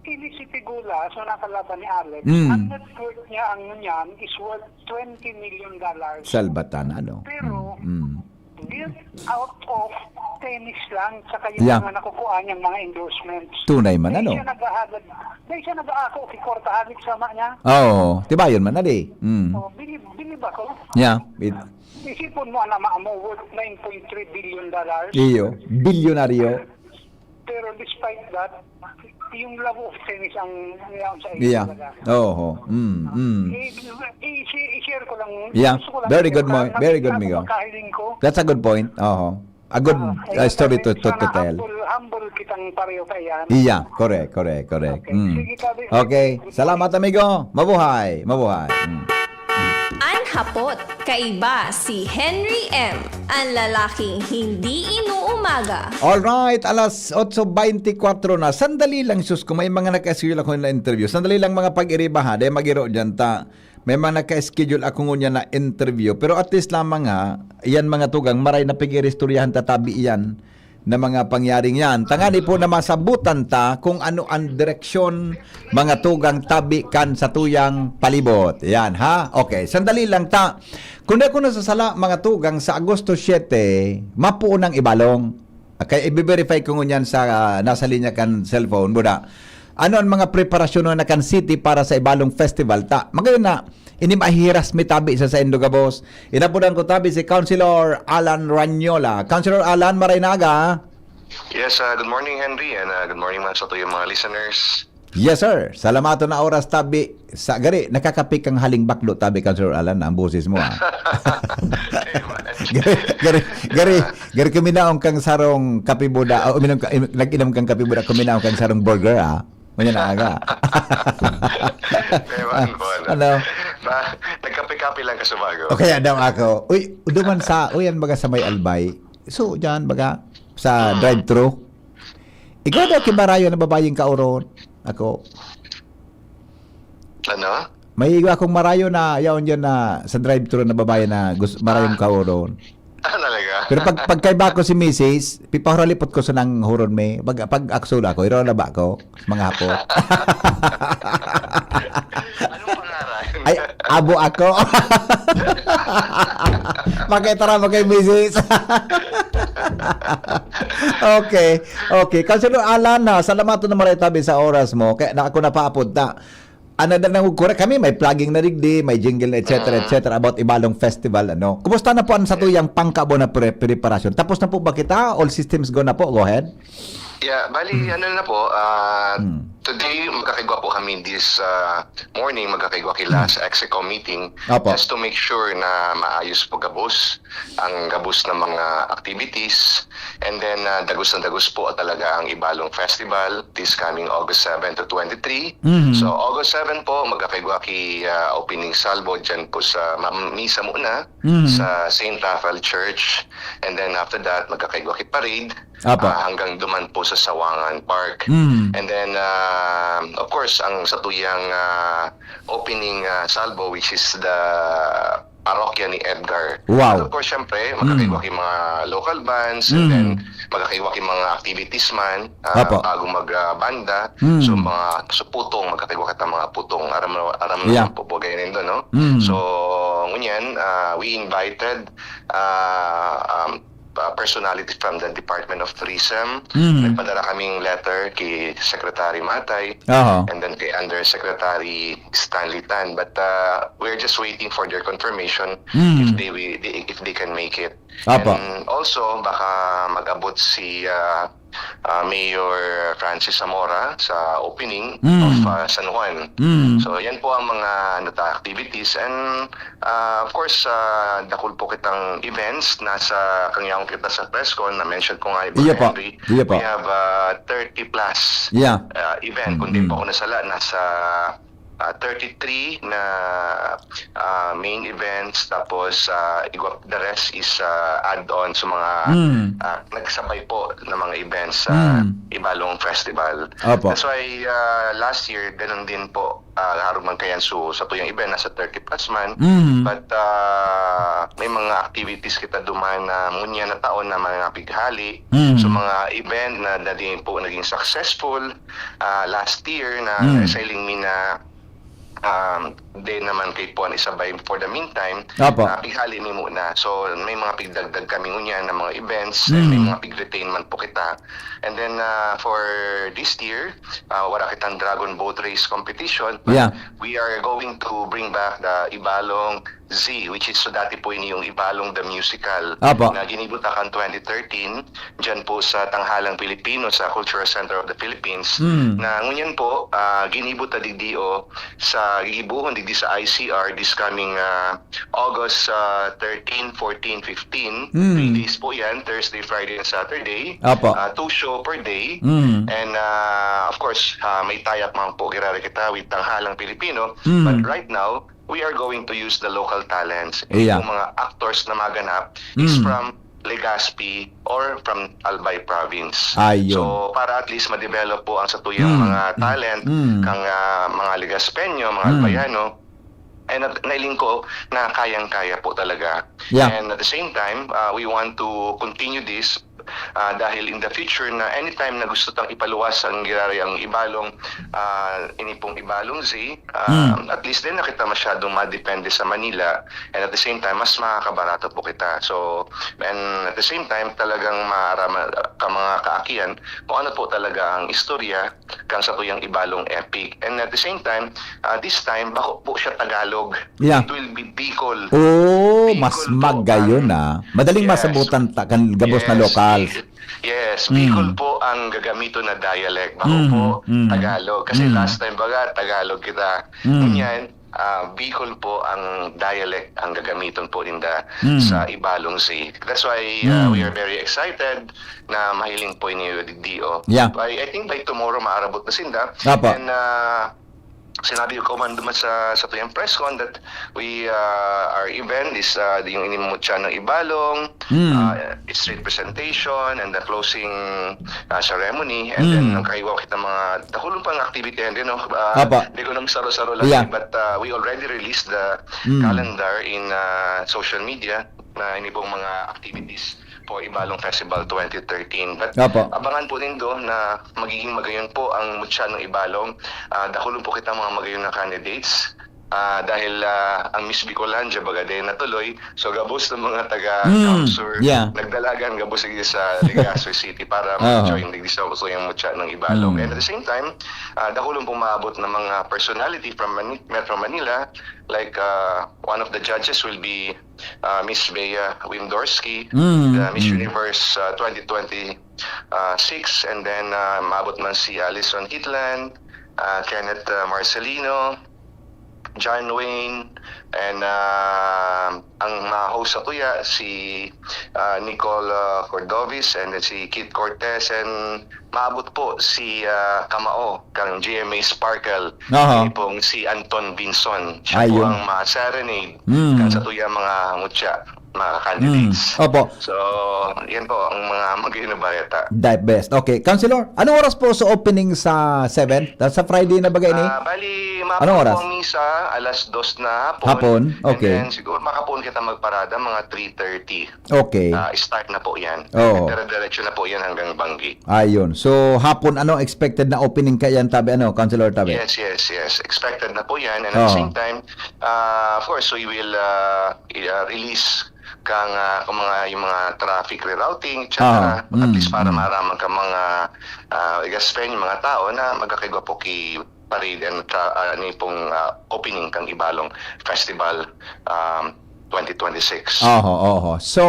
ini si Pegula, so nakalaban ni Alex, Mm. ang net worth niya ang ngunyan is worth twenty million dollars. Salbatan, ano? Pero, Mm. built out of tennis lang sa kanyang Yeah. mga nakukuha niyang mga endorsements. Tunay man, Dahil ano? siya naghahagad, dahil siya nag-aako, kikwartahan ni sama niya. Oo, tibayon man, adi. Mm. Oh, bilib, bilib ako. Yeah. It, Isipon mo, ang ama mo, worth nine point three billion dollars. iyo, bilyonaryo. Pero despite that, yung love of tennis ang ang sa iyo Yeah. talaga. Oho. Mm, mm. I- i- i-share ko lang. Yeah. Gusto ko lang Very i-share good, Moy. na Very nakita good, ko Migo. pagkahiling ko. That's a good point. Oho. A good Ah, uh, story to, to, to sana tell. Humble, humble kitang pareho kaiyan. Yeah, correct, correct, correct. Okay. Mm. Sige, Tabi. Okay. Salamat, amigo. Mabuhay. Mabuhay. Mm. An hapot, kaiba si Henry M, an lalaking hindi inuumaga. Alright, alas otso beintikwatro na. Sandali lang, sus, kung may mga naka-schedule ako na interview. Sandali lang, mga pag-iriba, ha. Dahil mag-iro dyan ta. May mga naka-schedule ako ngunyan na interview. Pero at least lamang, ha, yan mga tugang, maray na pag-iristoryahan tatabi yan na mga pangyaring yan. Tangani po na masabutan ta kung ano ang direksyon, mga tugang, tabi kan sa tuyang palibot. Yan, ha? Okay, sandali lang ta. Kung di ako nasasala, mga tugang, sa Agosto siyete, mapuon ang ibalong. Kaya i-verify ko ngunyan sa ah, nasa linya kan cellphone, buda. Ano ang mga preparasyon na kan city para sa ibalong festival? Ta, magayon na, ini mahihiras mi tabi sa saindo gabos. Inapodan ko tabi si Councilor Alan Ranyola. Councilor Alan, maray na aga. Yes, uh, good morning, Henry, and uh, good morning man sa tuyang mga listeners. Yes, sir. Salamaton na oras tabi. Sa gari, nakakape kang haling baklo tabi, Councilor Alan, ang boses mo, ah. gari, gari, gari, gari kuminaon kang sarong kape buda, ah, uminom ka, im- nag-inom kang kape buda, kuminaon kang sarong burger, ah. Manya na aga. Ewan ko, ano. Ano? Ba, nagkape-kape lang kasubago. O kaya daw ako, uy, duman sa, uy, yan baga sa may Albay. So, dyan baga, sa drive-thru. Ikaw daw kimarayo na babayeng kauron. Ako, Ano? may iwa akong marayo na, yaon dyan na sa drive-thru na babae na gusto, marayong kauron. Ah, talaga? Pero pag, pag kaiba ko si misis, pipahuralipot ko sa nang huron mi. Pag, pag aksula ko, iro na ba ko? Sa mga hapon. Anong pangaran? Ay, abo ako. Makita ra mo kay misis. Okay. Okay. Councilor Alan, ha, salamatan na maray tabi sa oras mo. Kaya na ako napaapod na. Ano na nang kami, may flagging na digdi, may jingle na, et cetera, Mm. et cetera, about Ibalong Festival, ano. Kumusta na po ang satuyang pangkabo na pre-, preparasyon? Tapos na po ba kita? All systems go na po? Go ahead. Yeah, bali, ano na po, ah, Hmm. today magkakaigwa po kami this ah, morning, magkakaigwa kila Hmm. sa EXCOM meeting Opo. just to make sure na maayos po gabos ang gabos ng mga activities. And then, ah, dagos na dagos po talaga ang Ibalong Festival this coming August seven to twenty-three. Mhm. So, August seven po, magkakaigwa ki ah, opening salvo dyan po sa ma- misa muna Mhm. sa Saint Raphael Church. And then after that, magkakaigwa ki parade Apa. ah, hanggang duman po sa Sawangan Park. Mhm. And then, ah, of course, ang satuyang ah, opening ah, salvo, which is the parokya ni Edgar. Wow. And of course, syempre, Mm. magkakaiwa yung mga local bands, and Mm. then magkakaiwa yung mga activities man, ah, Apo. bago mag ah, banda. Mm. So, mga so, putong, magkakaiwa kita mga putong. Aram, aram Yeah. naman po po ganyan doon, no? Mm. So, ngunyan, ah, we invited ah, um, ah, personality from the Department of Tourism. Mm. Nagpadala kaming letter kay Secretary Matay Aha. and then kay Undersecretary Stanley Tan. But uh, we're just waiting for their confirmation Mm. if they wi- they- if they can make it. Apa. And also, baka mag-abot si uh, uh, Mayor Francis Zamora sa opening Mm. of uh, San Juan. Mm. So, yan po ang mga ano, ta- activities. And uh, of course, uh, dakul po kitang events. Nasa kangyaon kita sa press con, na-mention ko nga, Iba Iya po. Henry. Iya po. We have uh, thirty plus Yeah. uh, event. Mm, Kung di mm. po ako nasala, nasa uh, thirty-three na uh, main events. Tapos, uh, igwa- the rest is uh, add-on sa mga Mm. uh, nagsabay po na mga events sa Mm. Ibalong Festival. Opo. That's why uh, last year, ganun din po. Uh, harong man kayan so, sa tuyang event, nasa thirty plus man. Mm. But uh, may mga activities kita duman na munya na taon na mga pighali. Mm. So, mga event na, na din po naging successful uh, last year na Mm. sa iling mi na um, din naman kay Puan Isabay for the meantime, Apo. uh, pighali mi muna. So, may mga pigdagdag kami ngunyan na mga events, Mm. and may mga pig-retain man po kita. And then, uh, for this year, uh, wala kitang Dragon Boat Race Competition, but Yeah. we are going to bring back the Ibalong Z, which is so dati po ini yung Ibalong the Musical Apo. na ginibuta kan twenty thirteen, dyan po sa Tanghalang Pilipino sa Cultural Center of the Philippines, Mm. na ngunyan po, ah, ginibuta digdi o sa gigibuhon digdi sa I C R this coming ah, August ah, thirteen, fourteen, fifteen. Mm. Three days po yan, Thursday, Friday, and Saturday. Apo. Ah, two show per day. Mm. And ah, of course, ah, may tie-up man po, girari kita, with Tanghalang Pilipino. Mm. But right now, we are going to use the local talents. Iya. Yung mga actors na maganap is Mm. from Legazpi or from Albay Province. Ayun. So, para at least ma-develop po ang satuyang Mm. mga talent, Mm. kang ah, mga Legazpeño, mga Mm. Albayano. And at, nailing ko na kayang-kaya po talaga. Yeah. And at the same time, uh, we want to continue this uh, dahil in the future na anytime na gusto tang ipaluwas ang girari ang Ibalong, uh, ini pong Ibalong Z, uh, Mm. at least din na kita masyadong madepende sa Manila, and at the same time, mas makakabarato po kita. So, and at the same time, talagang maarama ka mga kaakian kung ano po talaga ang istorya kang satuyang Ibalong epic. And at the same time, ah, this time, bako po siya Tagalog. Yeah. It will be Bicol. Oh, Bicol mas po magayon ang na. Madaling Yes. masabutan ta kan gabos na Yes, lokal. Bicol. Yes, Mm. Bicol po ang gagamiton na dialect. Bako Mm, po mm. Tagalog. Kasi Mm. last time baga, Tagalog kita. Mm. Ngunyan, ah, Bicol po ang dialect ang gagamiton po ninda Mm. sa Ibalong Z. That's why uh, Mm. we are very excited na mahiling po inyo digdi. Yeah. I, I think by tomorrow maarabot na sinda. Apa. And uh, sinabi ko man duman sa sa tuyang press con that we uh, our event is uh, yung inimutya ng Ibalong, Mm. uh, street presentation and the closing uh, ceremony, and then Mm. ang kaiwa kita mga dakulong pang activity and you know, uh, Apa. di ko nang saro-saro lang, Yeah. But uh, we already released the Mm. calendar in uh, social media. ah, ini pong mga activities for Ibalong Festival twenty thirteen. But Opo. abangan po nindo na magiging magayon po ang mutya ng Ibalong. Ah, dakulon po kita mga magayon na candidates. Ah, dahil ah, ang Miss Bicolandia baga din natuloy. So gabos ng mga taga Mm, Camsur, yeah. nagdalagan gabos sa Legazpi City para Aha. mag-join digdi sa usuyang mutya ng Ibalong. Mm. And at the same time, ah, dakulon pong maabot ng mga personality from Mani- Metro Manila. Like ah, one of the judges will be ah, Miss Bea Wimdorski, Mm, the Miss mm. Universe ah, twenty twenty-six, and then ah, maabot man si Alison Hitland, ah, Kenneth ah, Marcelino, John Wayne, and ah, ang mga host sa tuya, si ah, Nicole ah, Cordovis, and then si Kit Cortez, and maabot po si ah, Kamao, kang G M A Sparkle, Aha. ini pong si Anton Vinson. Siya Ayun. po ang ma-serenade Mm. kan sa tuya mga mutya, mga candidates. Mm. Opo. So, yan po ang mga magayon na balita. The best. Okay. Councilor, anong oras po sa opening sa seven? Sa Friday na ba ini? Ah, bali, Anong mapuon oras? po ang misa, alas dos na hapon. Hapon? Okay. And then, siguro makapuon kita magparada, mga three thirty. Okay. Ah, start na po yan. Oo. Dire-diretso na po yan hanggang Banggi. Ayun. So, hapon, ano expected na opening kayan, tabi, ano, Councilor Tabi? Yes, yes, yes. Expected na po yan. And at the Oo. same time, uh, of course, we will uh, i- uh, release kang uh, kung mga yung mga traffic rerouting, et cetera. Oo. At Mm, least para mm. maraman ka mga uh, Legaspeño, mga tao na magkakigwa po ki parade and tra- uh, ni pong uh, opening kang Ibalong Festival um, twenty twenty-six. Oho, oho. So,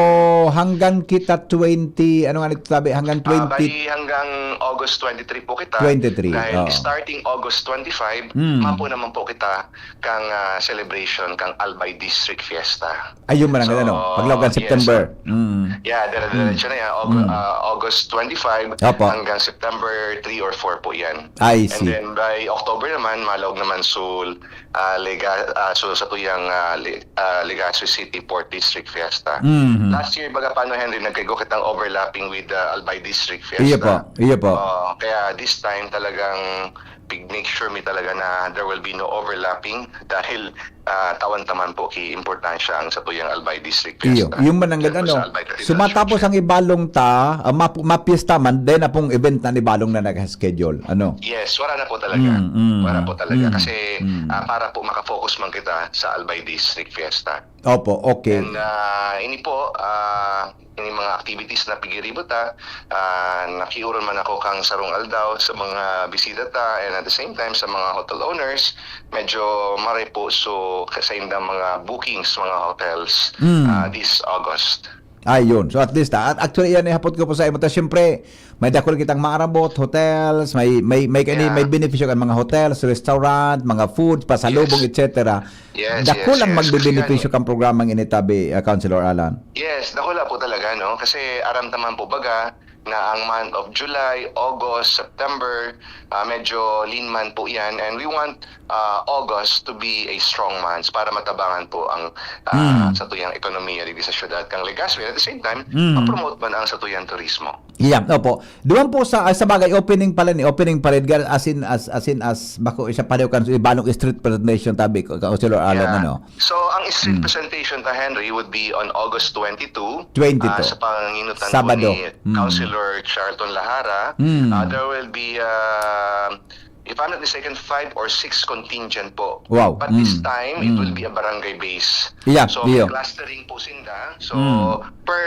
hanggang kita twenty, ano nga nito sabi? Hanggang Ah, twenty, bali hanggang August twenty-three po kita. Twenty-three, Dahil oo. starting August twenty-five, Hmm. mapo naman po kita kang ah, celebration kang Albay District Fiesta. ayun man ang So, ano, paglaog kan yes, September. sir. Mm. Yeah, dire-diretso na yan. Aug- Mm. ah, August twenty-five Opo. hanggang September three or four po yan. I And see. then by October naman, malaog naman Sul, ah, Lega, ah, Sul sa tuyang ah, Le- ah, Legazpi City Port District Fiesta. Mhm. Last year, baga paano, Henry, nagkaigo kitang overlapping with the Albay District Fiesta. Iyo po, iyo po. Oo, kaya this time talagang big make sure mi talaga na there will be no overlapping dahil ah, tawan taman po ki importansya ang sa tuyang Albay District Iyo, Fiesta. yung mananggad Kaya po ano, sa Albay Cathedral sumatapos Church. ang Ibalong ta, ah, map- mapiesta man, then na pong event na ni Ibalong na nag-schedule. Ano? Yes, wala na po talaga. Mm, mm, Wala po talaga. mm, Kasi mm. ah, para po makafocus man kita sa Albay District Fiesta. Opo, okay. And ah, ini po, ah, ini mga activities na pigiribo ta, ah, nakiuron man ako kang sarong aldaw sa mga bisita ta, and at the same time sa mga hotel owners, medyo maray po so sa indang mga bookings, mga hotels Mm. ah, this August. Ayun. So at least, ah, at actually, yan ihapot ko po sa imo. Ta, siyempre, may dakul kitang maarabot, hotels, may may may kani, Yeah. may benepisyo kan mga hotels, restaurant, mga food, pasalubong, Yes. et cetera. Yes, Dakul yes, ang yes. magbebenepisyo kan programang ini, tabi, ah, Councilor Alan. Yes, dakula po talaga, no? Kasi aram naman po baga na ang month of July, August, September, ah, medyo lean month po yan. And we want ah, August to be a strong month para matabangan po ang ah, Mm. sa tuyang ekonomiya digdi sa syudad kang Legazpi. At the same time, Mm. ma-promote man ang sa tuyang turismo. Yeah, opo. Duman po sa, ah, sa bagay, opening pala ni, opening parade, gar-, as in, as, as in, as, bako siya pareho kan, Ibalong street presentation, tabi ko, Councilor Alan, Yeah. ano? So, ang street Mm. presentation ta, Henry, would be on August twenty-two. Twenty-two. Ah, sa panganginutan Sabado. po ni Mm. Councilor Charlton Lahara. Mm. Ah, there will be, ah, if I'm not mistaken, five or six contingent po. Wow. But this Mm. time, it Mm. will be a barangay base. Yeah, So, iyo. may clustering po sinda. So, Mm. per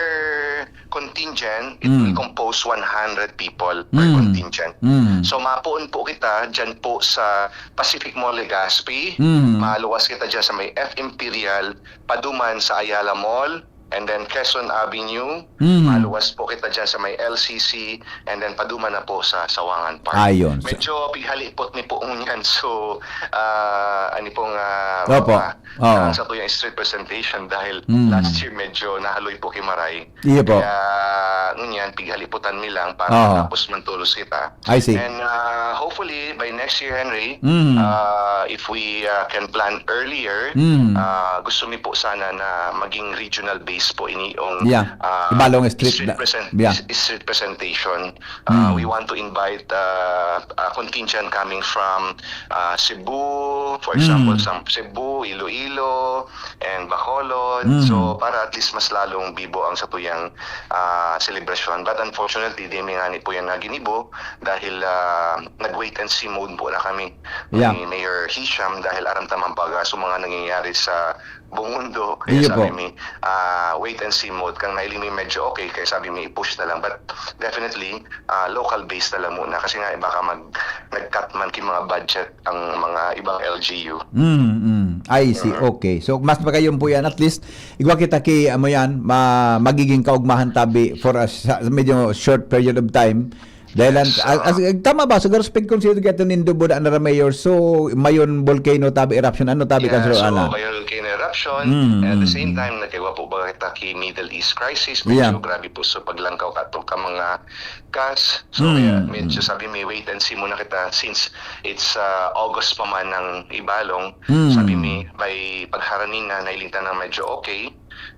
contingent, it Mm. will compose one hundred people per Mm. contingent. Mm. So, mapuon po kita dyan po sa Pacific Mall Legazpi. Mm. Maluwas kita dyan sa may F Imperial, paduman sa Ayala Mall, and then Quezon Avenue. Mm. Maluwas po kita dyan sa may L C C, and then paduman na po sa Sawangan Park. Ayun. Medyo pighalipot ni po ngunyan. So, ah, ani pong ah, Opo. ah, Oo. sa tuyang street presentation dahil Mm. last year medyo nahaloy po ki maray. Iyo po. Kaya ngunyan, pighaliputan mi lang para Oo. matapos man tolos kita. I see. And uh, hopefully, by next year, Henry, Mm. uh, if we uh, can plan earlier, Mm. uh, gusto mi po sana na maging regional base po ini yung Yeah. uh, Ibalong street street, na- present- yeah. street presentation. Uh, Mm. We want to invite uh, a contingent coming from uh, Cebu, For example, Mm. sa Cebu, Iloilo, and Bacolod. Mm. So, para at least mas lalong bibo ang satuyang, ah, selebrasyon. But unfortunately, di mi ngani po yan na ginibo dahil, ah, nag-wait and see mode po na kami Yeah. ni Mayor Hisham dahal aram ta man baga sa mga nangyayari sa buong mundo. Kaya Iyo sabi po. mi, ah, wait and see mode. Kang nailing mi medyo okay, kaya sabi mi, i-push na lang. But definitely, ah, local based na lang muna. Kasi nga, baka mag, nag-cut man ki mga budget ang mga ibang L G U. Mm, mm. I see. Mm. Okay. So, mas magayon po yan. At least, igwa kita ki, amo yan, ma-, magiging kaugmahan tabi for a sa-, medyo short period of time. Dahil ang, Yes, as, ah. as, tama ba? So, respect kung sino kaya nindo buda na mayor. So, Mayon volcano tabi eruption. Ano tabi, Yeah, Councilor so, Alan? Mayon volcano eruption. Mm, And at the mm, same mm. time, nagkagawa po ba kita ki Middle East crisis? Yeah. Medyo grabe po sa paglangkaw kato ka mga gas. So, Mm, kaya medyo mm. sabi mi, wait and see muna kita since it's, ah, August pa man ang Ibalong. Mm. Sabi mi, by pagharani na, nailing ta na medyo okay.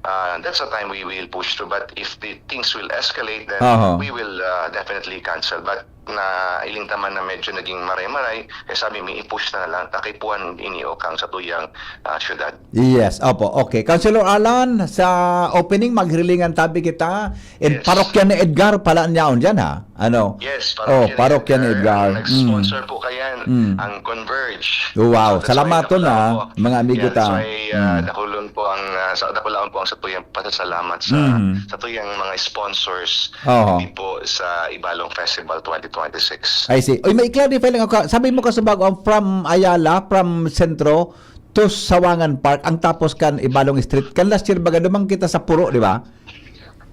Ah, that's the time we will push through. But if the things will escalate, then Aha. we will, ah, definitely cancel. But nailing ta man na medyo naging maray-maray, kaya sabi mi, i-push na lang. Takay puan ini o kang sa tuyang, ah, syudad. Yes, opo. Okay. Councilor Alan, sa opening, maghirilingan tabi kita. And Yes. parokya ni Edgar pala niyaon dyan, ha? Ano? Yes, Oh, parokya ni parokya ni Edgar. Edgar. Ang nag-sponsor Mm. po kayan, Mm. ang Converge. Wow, So, that's why salamaton, dakula ah, po. mga amigo Yeah, that's ta. why, ah, Mm. dakulon po ang, ah, sa, dakulaon po ang satuyang pasasalamat sa, Mm. satuyang mga sponsors Oho. dito po sa Ibalong Festival twenty twenty-six. I see. Uy, may i-clarify lang ako. Sabi mo kasi bago, ang from Ayala, from Centro to Sawangan Park, ang tapos kan Ibalong Street. Kan last year, baga, duman kita sa Puro, di ba?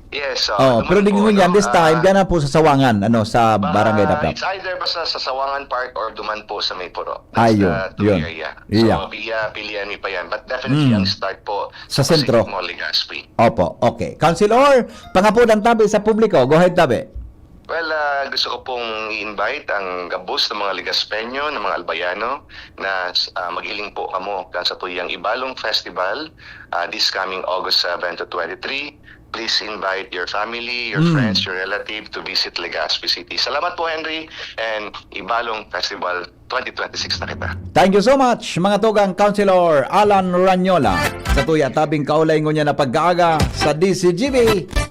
Yes, so, Oh, duman pero di po, ngunyan, no? this time, Ah, diyan na po sa Sawangan, ano, sa baka Barangay Dapdap. it's either basta sa Sawangan Park or duman po sa may Puro. That's Ayun, the two yun. area. Yeah. So, pilihan, pilihan mi pa yan. But definitely, Mm. ang start po Sa sa sentro. Saint Paul, Legazpi. Opo, okay. Councilor, pangapudan tabi sa publiko. Go ahead, tabi. Well, ah, gusto ko pong i-invite ang gabos ng mga Legazpeño, ng mga Albayano na, ah, maghiling po kamo kan sa tuyang Ibalong Festival, ah, this coming August seven to twenty-three. Please invite your family, your Mm. friends, your relative to visit Legazpi City. Salamat po, Henry, and Ibalong Festival twenty twenty-six na kita. Thank you so much, mga tugang, Councilor Alan Ranyola. Sa tuya, tabing kaulay ngunyan na pagkaaga sa D C G B.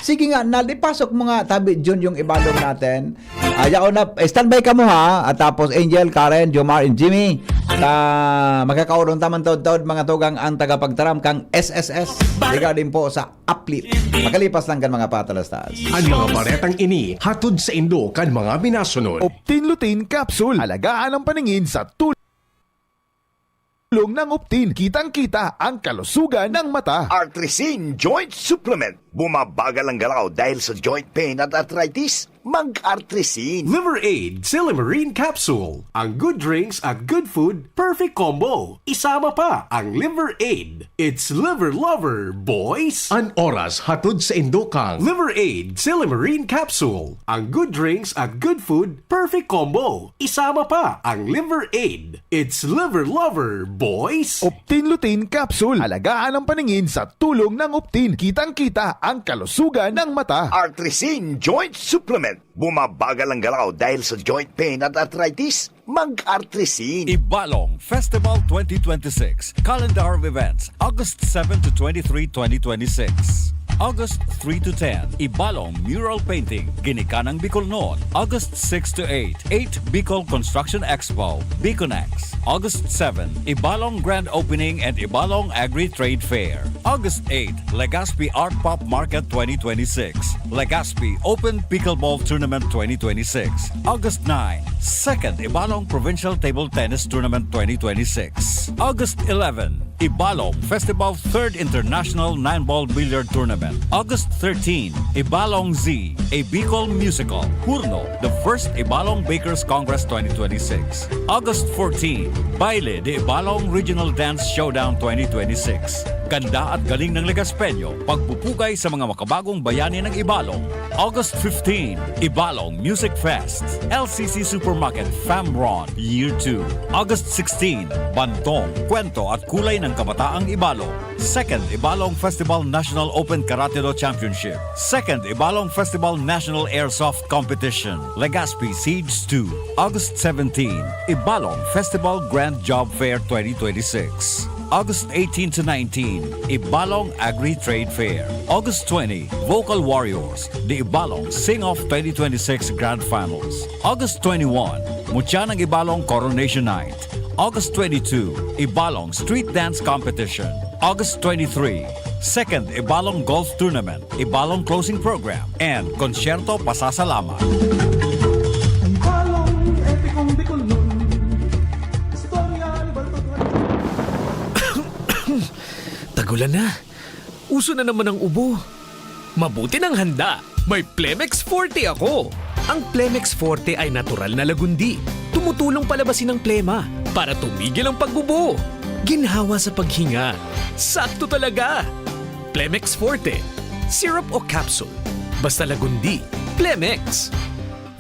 Sige nga, nalipasok mo nga, tabi, Jun, yung Ibalong natin. Ayaw na, eh, standby ka mo ha. At tapos, Angel, Karen, Jomar, and Jimmy. Ta, makakaurong taman taod-taod, mga tugang, ang tagapagtaram kang S S S. Regarding po sa Uplift. Makalipas lang kan mga patalastas. An mga baretang ini hatod saindo kan mga minasunod. Optin Lutein Capsule. Alagaan ang paningin sa tulong ng Optin. Kitang-kita ang kalusugan ng mata. Artrisin Joint Supplement. Bumabagal ang galaw dahil sa joint pain at arthritis. Mag-Artrisin. Liver Aid, Silymarin Capsule. Ang good drinks at good food, perfect combo. Isama pa ang Liver Aid. It's Liver Lover, boys! An oras hatod saindo kang Liver Aid, Silymarin Capsule. Ang good drinks at good food, perfect combo. Isama pa ang Liver Aid. It's Liver Lover, boys! Optin Lutein Capsule. Alagaan ang paningin sa tulong ng Optin. Kitang-kita ang kalusugan ng mata. Artrisin Joint Supplement. Bumabagal ang galaw dahil sa joint pain at arthritis. Mag-Artrisin. Ibalong Festival twenty twenty-six. Calendar of events, August seven to twenty-three, twenty twenty-six. August three to ten, Ibalong Mural Painting, Ginikanang Bicolnon. August six to eight, eight Bicol Construction Expo, Biconex. August seven, Ibalong Grand Opening and Ibalong Agri-Trade Fair. August eight, Legazpi Art Pop Market twenty twenty-six. Legazpi Open Pickleball Tournament twenty twenty-six. August nine, Second Ibalong Provincial Table Tennis Tournament twenty twenty-six. August eleven, Ibalong Festival Third International Nine Ball Billiard Tournament. August thirteen, Ibalong Z, a Bicol musical, Hurno, the first Ibalong Bakers Congress twenty twenty-six. August fourteen, Baile de Ibalong Regional Dance Showdown twenty twenty-six. Ganda at galing ng Legaspeño, pagpupugay sa mga makabagong bayani ng Ibalong. August fifteen, Ibalong Music Fest, L C C Supermarket, Famron, Year two. August sixteen, Bantong, Kwento at Kulay ng Kabataang Ibalong. Second Ibalong Festival National Open Karate-Do Championship. Second Ibalong Festival National Airsoft Competition. Legazpi Siege two. August seventeen, Ibalong Festival Grand Job Fair twenty twenty-six. August eighteen to nineteen, Ibalong Agri Trade Fair. August twenty, Vocal Warriors, the Ibalong Sing-Off twenty twenty-six Grand Finals. August twenty-one, Mutya ng Ibalong Coronation Night. August twenty-two, Ibalong Street Dance Competition. August twenty-three, Second Ibalong Golf Tournament, Ibalong Closing Program, and Konsyerto Pasasalamat. Ang balong epikong Bicolnon. Istorya ni Baltog. Tagulan na. Uso na naman ang ubo. Mabuti nang handa. May Plemex Forte ako. Ang Plemex Forte ay natural na lagundi. Tumutulong palabasin ang plema para tumigil ang pag-ubo. Ginhawa sa paghinga. Sakto talaga. Plemex Forte. Syrup o capsule. Basta lagundi. Plemex.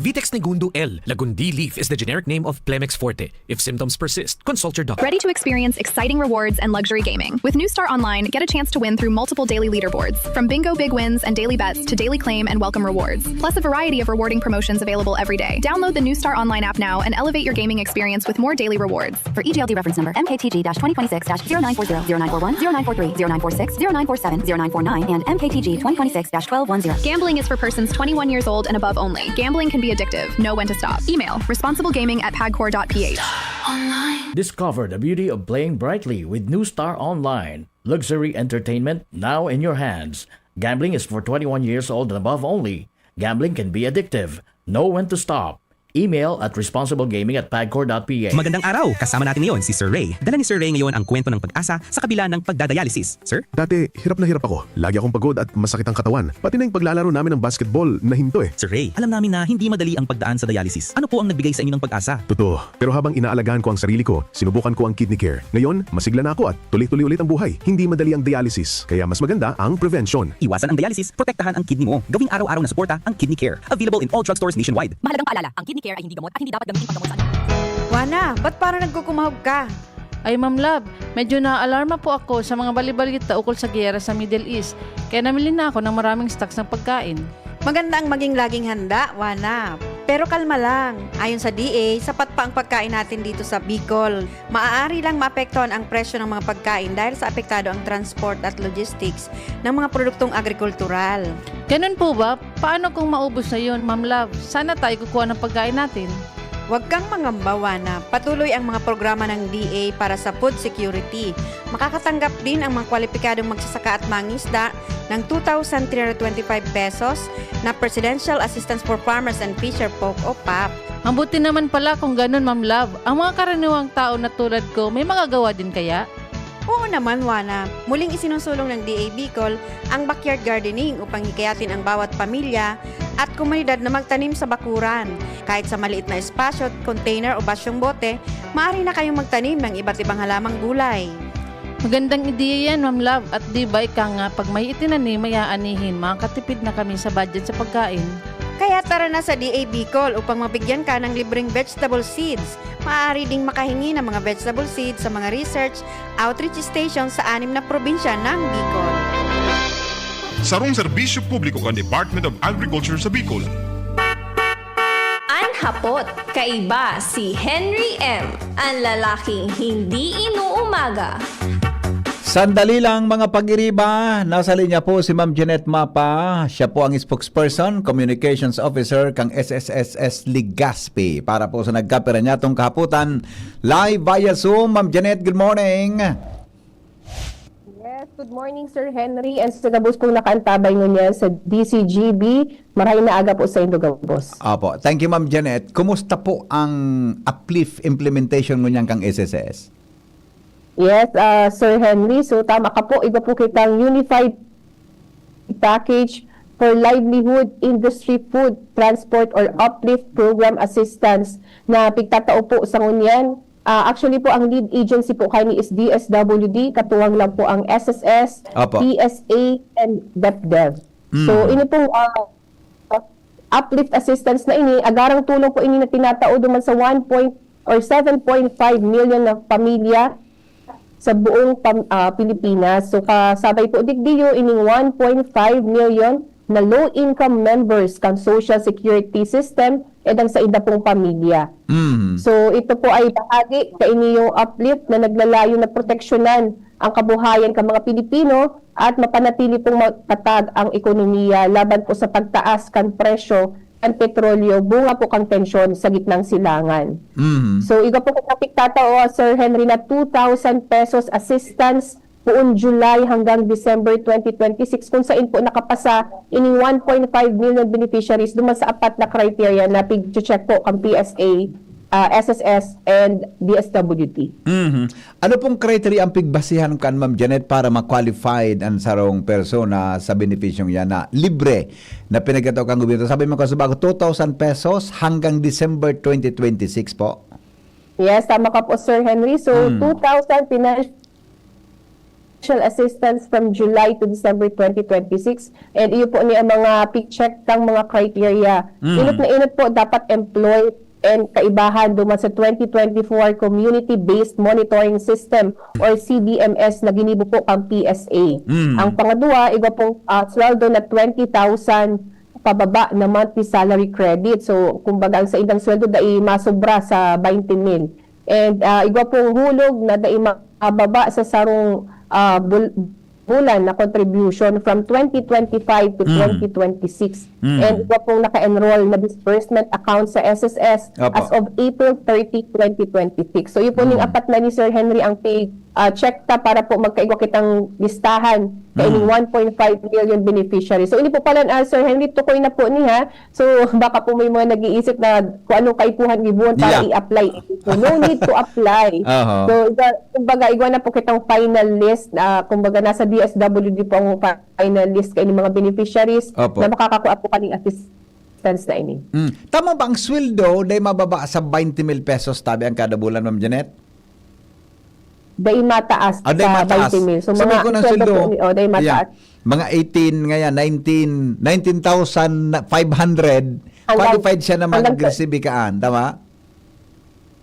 Vitex Negundo L. Lagundi leaf is the generic name of Plemex Forte. If symptoms persist, consult your doctor. Ready to experience exciting rewards and luxury gaming? With New Star Online, get a chance to win through multiple daily leaderboards, from bingo big wins and daily bets to daily claim and welcome rewards, plus a variety of rewarding promotions available every day. Download the New Star Online app now and elevate your gaming experience with more daily rewards. For E G L D reference number, M K T G dash twenty twenty-six dash zero nine four zero, zero nine four one, zero nine four three, zero nine four six, zero nine four seven, zero nine four nine, and M K T G twenty twenty-six dash twelve one zero. Gambling is for persons twenty-one years old and above only. Gambling can be addictive. Know when to stop. Email responsiblegaming at pagcor dot p h. Discover the beauty of playing brightly with New Star Online. Luxury entertainment now in your hands. Gambling is for twenty-one years old and above only. Gambling can be addictive. Know when to stop. Email at responsiblegaming at pagcor dot p h. Magandang araw! Kasama natin ngayon si Sir Ray. Dala ni Sir Ray ngayon ang kwento ng pag-asa sa kabila ng pagdadialysis. Sir? Dati, hirap na hirap ako. Lagi akong pagod at masakit ang katawan. Pati na yung paglalaro namin ng basketball, nahinto eh. Sir Ray, alam namin na hindi madali ang pagdaan sa dialysis. Ano po ang nagbigay sa inyo ng pag-asa? Totoo. Pero habang inaalagaan ko ang sarili ko, sinubukan ko ang Kidney Care. Ngayon, masigla na ako at tuloy-tuloy ulit ang buhay. Hindi madali ang dialysis, kaya mas maganda ang prevention. Iwasan ang dialysis, protektahan ang kidney mo. Gawing araw-araw na suporta ang Kidney Care. Available in all drugstores nationwide. Mahalagang paalala, ang Kidney Care ay hindi gamot at hindi dapat gamitin panggamot sa anuman. Wana, ba't parang nagkukumahog ka? Ay, Ma'am Love, medyo naaalarma po ako sa mga bali-balita ukol sa giyera sa Middle East, kaya namili na ako ng maraming stocks ng pagkain. Maganda ang maging laging handa, Wana. Pero kalma lang. Ayon sa D A, sapat pa ang pagkain natin dito sa Bicol. Maaari lang maapektuhan ang presyo ng mga pagkain dahil sa apektado ang transport at logistics ng mga produktong agrikultural. Ganun po ba? Paano kung maubos na yun, Ma'am Love? Saan na tayo kukuha ng pagkain natin? Huwag kang mangamba, Wana. Patuloy ang mga programa ng D A para sa food security. Makakatanggap din ang mga kwalipikadong magsasaka at mangisda ng two thousand three hundred twenty-five pesos na Presidential Assistance for Farmers and Fisher Folk o pap. Mabuti naman pala kung ganun, Ma'am Love. Ang mga karaniwang tao na tulad ko, may magagawa din kaya? Oo naman, Wana. Muling isinusulong ng D A Bicol ang backyard gardening upang hikayatin ang bawat pamilya at komunidad na magtanim sa bakuran. Kahit sa maliit na espasyo, container o basyong bote, maaari na kayong magtanim ng iba't ibang halamang gulay. Magandang ideya yan, Ma'am Love. At di ba ika nga, pag may itinanim, may aanihin, makakatipid na kami sa budget sa pagkain. Kaya tara na sa D A Bicol upang mabigyan ka ng libreng vegetable seeds. Maaari ding makahingi ng mga vegetable seeds sa mga research outreach station sa anim na probinsya ng Bicol. Sarong serbisyo publiko kan Department of Agriculture sa Bicol. An hapot, kaiba si Henry M, an lalaking hindi inuumaga. Sandali lang, mga pag-iriba. Nasa linya po si Ma'am Jeanette Mapa. Siya po ang spokesperson, communications officer kang S S S S Legazpi. Para po sa nagkapira niya tong kahaputan, live via Zoom. Ma'am Jeanette, good morning. Yes, good morning, Sir Henry, and sa gabos pong nakaantabay ngunyan sa D C G B. Marahay na aga po sa indo gabos. Opo. Thank you, Ma'am Jeanette. Kumusta po ang uplift implementation ngunyan kang S S S? Yes, ah, Sir Henry. So, tama ka po. Iba po kitang unified package for livelihood, industry, food, transport, or uplift program assistance na pigtatao po sa ngunyan Ah, actually po, ang lead agency po kaini is D S W D, katuwang lang po ang S S S, Opo. P S A, and DepDev. So, Mm. ini pong, ah, uplift assistance na ini, agarang tulong po ini na tinatao duman sa one point or seven point five million na pamilya sa buong pam-, ah, Pilipinas. So, kasabay po digdiyo ining one point five million na low-income members kan social security system and ang sainda pong pamilya. Mm. So, ito po ay bahagi kaini yung uplift na naglalayon na proteksyonan ang kabuhayan kan mga Pilipino at mapanatili pong matatag ang ekonomiya laban po sa pagtaas kan presyo kan petrolyo, bunga po kan tensyon sa gitnang silangan. Mm. So, igwa po kan napigtatao, Sir Henry, na two thousand pesos assistance poon July hanggang December twenty twenty-six, kung sain po nakapasa ining one point five million beneficiaries duman sa apat na criteria na pig-check po kan P S A, ah, S S S, and D S W D. Mhm. Ano pong criteria ang pigbasihan kan Ma'am Janet para ma-qualified an sarong persona sa benepisyong yan na libre na pinagkatao kan gobyerno? Sabi mo, kasubago, two thousand pesos hanggang December twenty twenty-six po? Yes, tama ka po, Sir Henry. So, Hmm. two thousand financial assistance from July to December twenty twenty-six. And iyo po ni ang mga pig-check kang mga criteria. Hmm. Inot na inot po, dapat employed and kaibahan duman sa twenty twenty-four Community-Based Monitoring System or C B M S na ginibo po kang P S A. Hmm. Ang pangadwa, igwa pong, ah, sweldo na twenty thousand pababa na monthly salary credit. So, kumbaga, ang saindang sweldo dai masobra sa twenty mil. And, ah, igwa pong hulog na dai mababa sa sarong, ah, bul-, bulan na contribution from twenty twenty-five to Mm. twenty twenty-six. Mm. And igwa pong naka-enroll na disbursement account sa S S S Opo. as of April thirty, twenty twenty-six. So, yun po ning Mm. apat na ni Sir Henry ang pay, ah, check ta para po magkaigwa kitang listahan kaining Mm. one point five million beneficiaries. So, ini po pala, ah, Sir Henry, tukoy na po niya. So, baka po may mga nag-iisip na kung anong kaipuhan ni Bon para Yeah. i-apply. So, no need to apply. Aha. So, iga-, kumbaga, igwa na po kitang final list. Ah, kumbaga, nasa D S W D po ang final list kaini mga beneficiaries Opo. na makakakua po kaning assistance na ini. Mm. Tama ba ang sweldo dai mababa sa twenty mil pesos tabi ang kada bulan, Ma'am Janet? Dai mataas Ah, dai sa mataas. twenty mil. So, Sabi mga ko ng sweldo sweldo, po ni-, oh, dai yeah. mataas. Mga eighteen, ngayon, nineteen, nineteen thousand five hundred, Hanggang, qualified siya na hanggang mag-receive kaan, tama?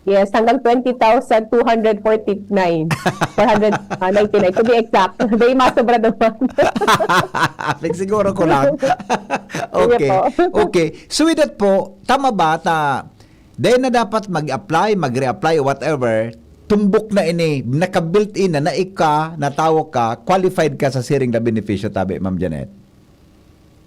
Yes, hanggang twenty thousand two hundred forty-nine. Four hundred, ah, ninety-nine, to be exact. Dai masobra naman. Pagsiguro ko lang. Sige Okay. po. Okay. So with that po, tama ba ta, dai na dapat mag-apply, mag-reapply, whatever, tumbok na ini, naka-built-in na, na ika, na tawo ka, qualified ka sa siring na benepisyo, tabi, Ma'am Janet?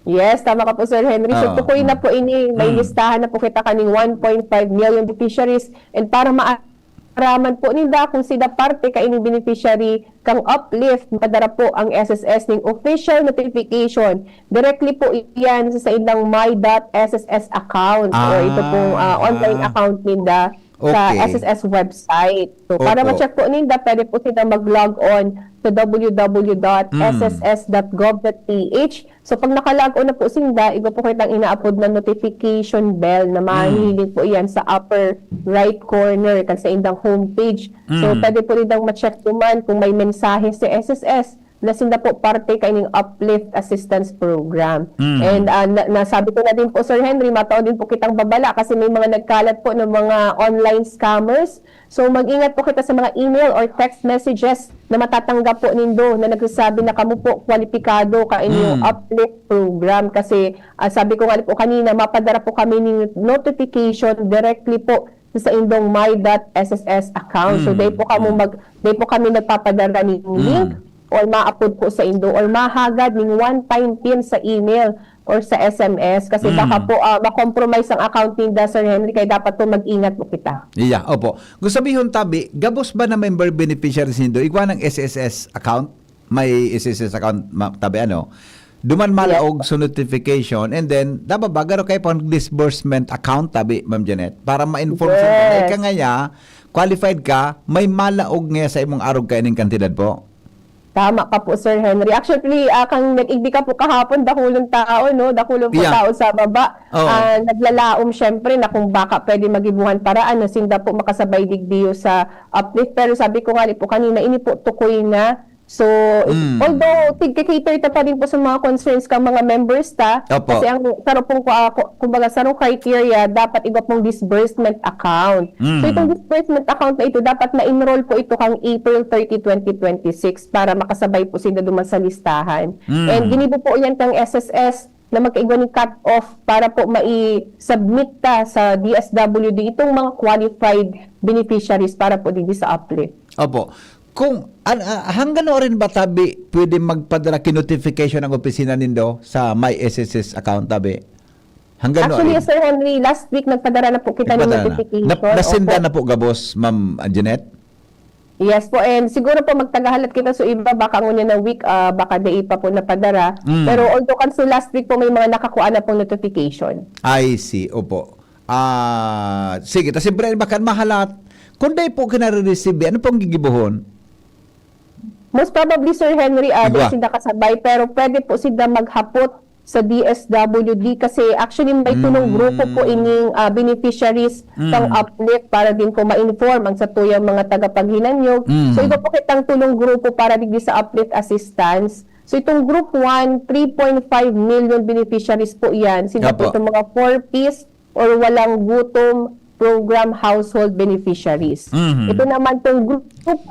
Yes, tama ka po, Sir Henry. So, Oo, tukoy na mm. po ini, may Mm. listahan na po kita kaning one point five million beneficiaries. And para maaraman po ninda kung sila parte kaining beneficiary kang uplift, madara po ang S S S ning official notification. Directly po iyan sa saindang my dot S S S account or ito pong, ah, Ah. online account ninda sa Okay. S S S website. So, para Opo. ma-check po ninda, pwede po sila mag-log on sa W W W dot S S S dot gov dot P H. Mm. So, pag naka-log on na po sinda, iba po kitang inaapod na notification bell na Mm. mahihiling po iyan sa upper right corner kan saindang homepage. So, Mm. pwede po nindang ma-check duman kung may mensahe si S S S na sinda po parte kaining Uplift Assistance Program. Mm. And, ah, na-, nasabi ko na din po, Sir Henry, matao din po kitang babala kasi may mga nagkalat po ng mga online scammers. So, mag-ingat po kita sa mga email or text messages na matatanggap po nindo na nagsasabi na kamo po kwalipikado kaining Mm. Uplift Program. Kasi, ah, sabi ko nga po kanina, mapadara po kami ning notification directly po sa saindong my dot S S S account. So, Mm, dai po kamo mm. mag-, dai po kami nagpapadara ning Mm. link or maapod po saindo or mahagad ning one-time pin sa email or sa S M S. Kasi Mm. baka po, ah, ma-compromise ang account ninda, Sir Henry, kaya dapat po mag-ingat po kita. Iya, opo. Gusto sabihon, tabi, gabos ba na member beneficiaries nindo? Igwa ng S S S account? May S S S account, ma-, tabi, ano? Duman Yes. malaog sa notification, and then, dapat ba, garo kayo pang disbursement account, tabi, Ma'am Janet? Para ma-inform sa Yes. mga, ika nga ya, qualified ka, may malaog nga sa imong arog kaining kantidad po? Tama ka po, Sir Henry. Actually, ah, kan nag-igdi ka po kahapon, dakulon tao, no? Dakulon po Yeah. tao sa baba. Oo. Ah, naglalaom, syempre, na kung baka pwede magibuhan paraan na sinda po makasabay digdiyo sa uplift. Pero sabi ko nga ni po kanina, ini po tukoy na. So, Mm. although tig-cater ta pa din po sa mga concerns kang mga members ta, Opo. kasi ang saro pong, ah, ku-, kumbaga, sarong criteria, dapat igwa pong disbursement account. So, Mm. itong disbursement account na ito, dapat na-enroll po ito kang April thirty, twenty twenty-six para makasabay po sila duman sa listahan. Mm. And ginibo po yan kang S S S na magkaigwa ni cut-off para po mai-submit ta sa D S W D itong mga qualified beneficiaries para po digdi sa uplift. Opo. Kung, an-, ah, hanggang ano rin ba, tabi, pwede magpadara ki notification ang opisina nindo sa My S S S account, tabi? Hanggang ano Actually, rin? Sir Henry, last week nagpadara na po kita ng Nagpadara na. notification. Nap-, nasinda Opo. na po gabos, Ma'am Jeanette? Yes po, and siguro po magtagahalat kita sa iba, baka ngunyan na week, ah, baka dai pa po napadara. Mm. Pero although kan so last week po, may mga nakakuha na pong notification. I see, opo. Ah, sige, ta siyempre, baka mahalat. Kung dai po kinare-receive, ano pong gigibohon? Most probably, Sir Henry, ah, Igwa. dai sila kasabay, pero pwede po sila maghapot sa D S W D kasi actually may tulong Mm. grupo po ining, ah, beneficiaries Mm. kang uplift para din po ma-inform ang satuyang mga tagapaghinanyog. Mm. So, igwa po kitang tulong grupo para digdi sa uplift assistance. So, itong group one, three point five million beneficiaries po yan. Sila po Opo. itong mga four Ps or walang gutom program household beneficiaries. Mhm. Ito naman pong group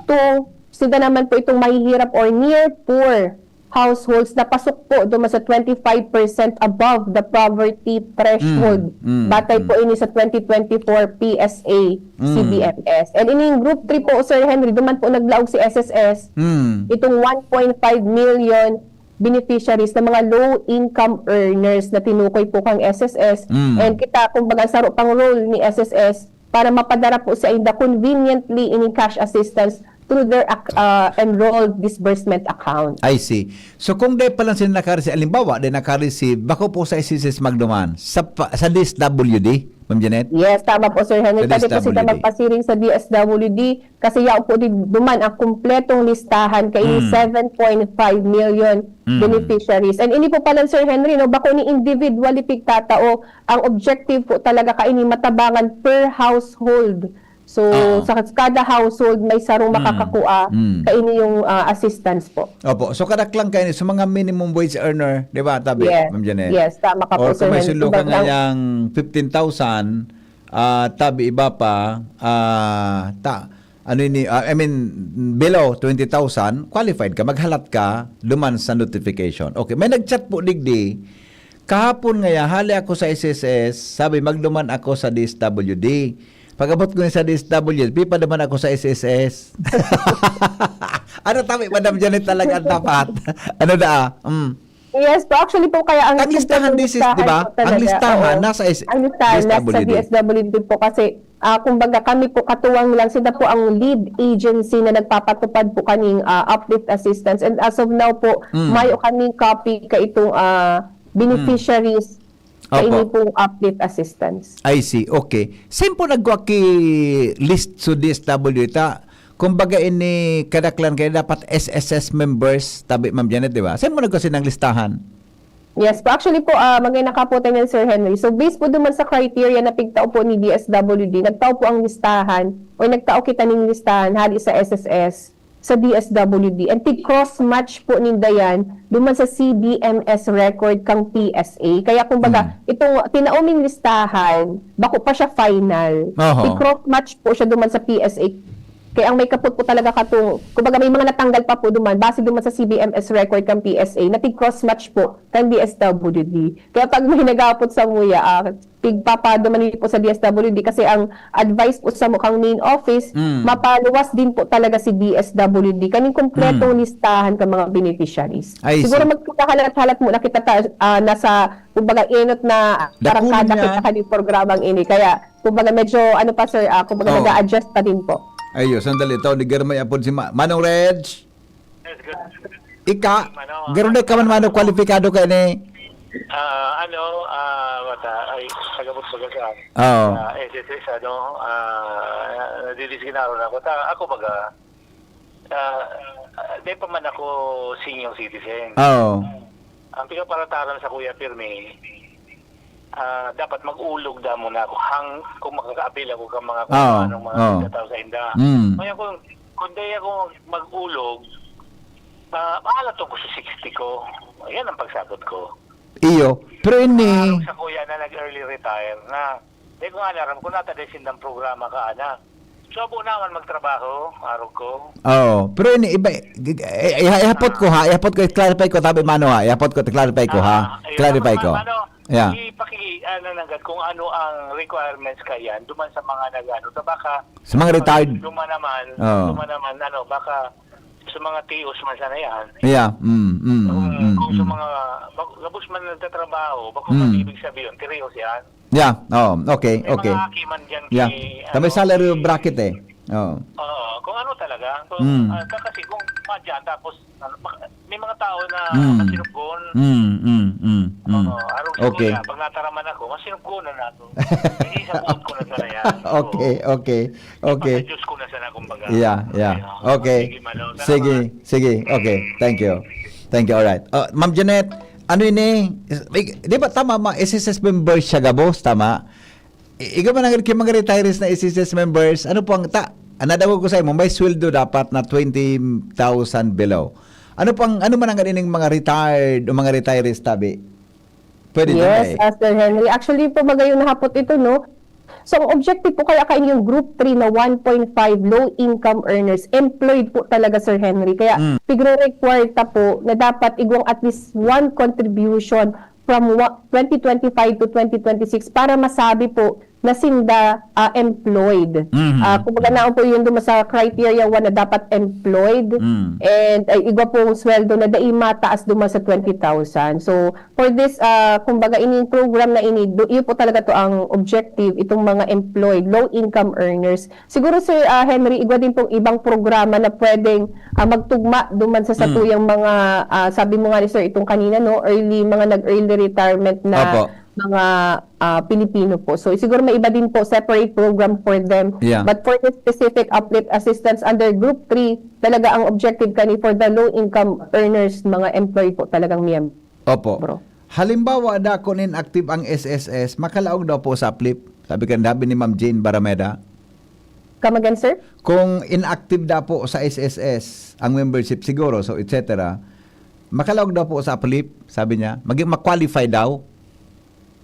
two, sila naman po itong mahihirap or near poor households na pasok po duman sa twenty-five percent above the poverty threshold. Mm, mm, Batay mm. po ini sa twenty twenty-four P S A, Mm. C B M S. And ining group three po, Sir Henry, duman po naglaog si S S S. Mm. Itong one point five million beneficiaries na mga low-income earners na tinukoy po kang S S S. Mm. And kita, kumbaga, saro pang role ni S S S para mapadara po sa inda conveniently ining cash assistance through their ac-, ah, enrolled disbursement account. I see. So, kung dai pa lang sila naka-receive, halimbawa, dai naka-receive, bako po sa S S S magduman, sa pa-, sa D S W D, Ma'am Janet? Yes, tama po, Sir Henry. Sa Pwede po sila D S W D. magpasiring sa D S W D kasi yaon po di-, duman ang kumpletong listahan kay Mm. seven point five million Mm. beneficiaries. And ini po pala, Sir Henry, no, bako ni individually pigtatao, ang objective po talaga kaini matabangan per household. So, Oo. sa kada household, may sarong Mm. makakakua Mm. kaini yung, ah, assistance po. Opo. So, kadaklan kaini, sa mga minimum wage earner, di ba, tabi, Yes. Ma'am Janet? Yes, tama ka po, Or Sir kung may Henry. sulo ka Kumbaga, ngayang fifteen thousand, ah, tabi iba pa, ah, ta-, ano ini, ah, I mean, below twenty thousand, qualified ka, maghalat ka, duman sa notification. Okay, may nag-chat po digdi, kahapon ngaya, hali ako sa S S S, sabi, magduman ako sa D S W D. Pag-abot ko sa D S W D, pipaduman ako sa S S S. Ano, tabi, Madam Janet, talaga ang dapat? Ano da? Mm. Yes po. Actually po, kaya ang Ang simple listahan, pong this is, di listahan ba? po Ang talaga, listahan oo. nasa S-, Ang listahan nasa D S W D. D S W D po kasi, ah, kumbaga kami po katuwang lang, sila po ang lead agency na nagpapatupad po kaning, ah, uplift assistance. And as of now po, Mm. mayo kaming copy ka itong, ah, Mm. beneficiaries sa Opo. ini pong uplift assistance. I see. Okay. Saan po nagwa ki list sa D S W D ta? Kumbaga, ini kadaklan kayo dapat S S S members, tabi, Ma'am Janet, di ba? Saan mo nagkasi ng listahan? Yes po. Actually po, ah, magay nakaputan yan, Sir Henry. So, based po duman sa criteria na pigtao po ni D S W D, nagtao po ang listahan o nagtao kita ning listahan hali sa S S S, sa D S W D. And tig-cross-match po ninda yan duman sa C B M S record kang P S A. Kaya kumbaga, Mm. itong tinaoming listahan, bako pa siya final. Oho. Tig-cross-match po siya duman sa P S A. Kaya ang may kapot po talaga katong, kumbaga may mga natanggal pa po duman, base duman sa C B M S record kang P S A, na tig-cross-match po kang D S W D. Kaya pag may nagapot sa muya, ah, pigpapaduman po sa D S W D kasi ang advice po sa kang main office, Mm. mapaluwas din po talaga si D S W D. Kaning kompletong Mm. listahan ka mga beneficiaries. I Siguro see. magkakahalat-halat muna kita ta-, ah, nasa, kumbaga, enot na Dakul tarangkada niya. kita kaning programang ini. Kaya, kumbaga, medyo, ano pa, sir, ah, kumbaga, Oo. nag-a-adjust pa din po. Ayo, sandali. Ito, ni Germay Apod si Ma-, Manong Reg. Yes, good. Ika, Ano, garo na ka man, mano, kwalipikado ka ni? Ah, ano, ah, mata, ay, taga-Bugbaga ka. Oo. Ah, S S S, ano, ah, nadidisginaron ako. Ta-, ako baga, ah, Ah, di pa man ako senior citizen. Oo. Ang pinaparataran sa Kuya Pirmi, ah, dapat mag-ulog da muna ako hang kung makaka-avail ako ka mga kung Oo, anong mga oo. nagtatao sa inda. Mm. Kaya kung, kung di ako mag-ulog, ah, maalat ako sa sixty ko. Yan ang pagsabot ko. Iyo. Pero ini, Arog sa kuya na nag-early retire na. Di ko nga alam kung nata din sindang programa ka, ana. So, abo naman magtrabaho, arog ko. Oo. Pero ini, iba, eh, eh, ihapot ko ha, ihapot ko, clarify ko, tabi mano ha, ihapot ko, clarify ko ha, Ah, ayun. clarify Tapos, ko. ma- Ano, Yeah. ipaki, ano nanggad, kung ano ang requirements ka yan, duman sa mga nag-ano, sa baka, Sa mga retired. Duman naman, Oo. duman naman, ano, baka sa mga T Os man sana yan. Yeah. Mm, mm, Kung, mm, mm, kung sa mm. mga, bag- gabos man nagtatrabaho, baka Mm. man ibig sabihin, T O S yan. Yeah. Oh, okay, May okay. mga aki man dyan Yeah. si, Tamay ano, salary si- bracket eh. Oh. Oo, kung ano talaga. Kung, Mm. ah, kasi kung madyan, tapos, ano, baka- may mga tao na Mm. masinuggon. Mm, mm, mm, mm. Oo, arog sa Okay. kuya, pag nataraman ako, masinuggon na nato. Hindi sa buot ko na sana yan. Okay, okay, okay. Sa Diyos ko na sana, kumbaga. Yeah, yeah. Ayun. Okay. Sige, Manong. Salamat. Sige, sige. Okay, thank you. Thank you, alright. Oh, Ma'am Janet, ano ini? Di ba tama, mga S S S members siya gabos, tama? I- Iga man ang mga retirees na S S S members, ano po ang ta-, ang nadawag ko sa imo, may sweldo dapat na twenty thousand below. Ano po ang, ano man ang ganing mga retired o mga retirees tabi? Pwede din Yes, eh. ah, Sir Henry. Actually po, magayon na hapot ito, no? So, ang objective po kaya kayo yung group three na one point five low-income earners, employed po talaga, Sir Henry. Kaya, Mm. pigre-require ta po na dapat igwang at least one contribution from wa- twenty twenty-five to twenty twenty-six para masabi po na sinda ah, employed. Mhm. Ah, kumbaga, naon po yun doon sa criteria one na dapat employed. Mm. And ay, igwa pong sweldo na dai mataas duman sa twenty thousand. So, for this, ah, kumbaga, ining program na ini, do, yun po talaga to ang objective, itong mga employed, low-income earners. Siguro, Sir ah, Henry, igwa din pong ibang programa na pwedeng ah, magtugma duman sa Mm. satuyang mga, ah, sabi mo nga ni Sir itong kanina, no, early, mga nag-early retirement na Opo. mga ah, Pilipino po. So, siguro may iba din po, separate program for them. Yeah. But for the specific uplift assistance under Group three, talaga ang objective kani for the low-income earners, mga employee po talagang miyembro. Opo. Halimbawa, dako nin active ang S S S, makalaog daw po sa uplift. Sabi kan, sabi ni Ma'am Jane Barameda. Come again, sir? Kung inactive daw po sa S S S ang membership siguro, so et cetera, makalaog daw po sa uplift, sabi niya. Maging ma-qualify daw.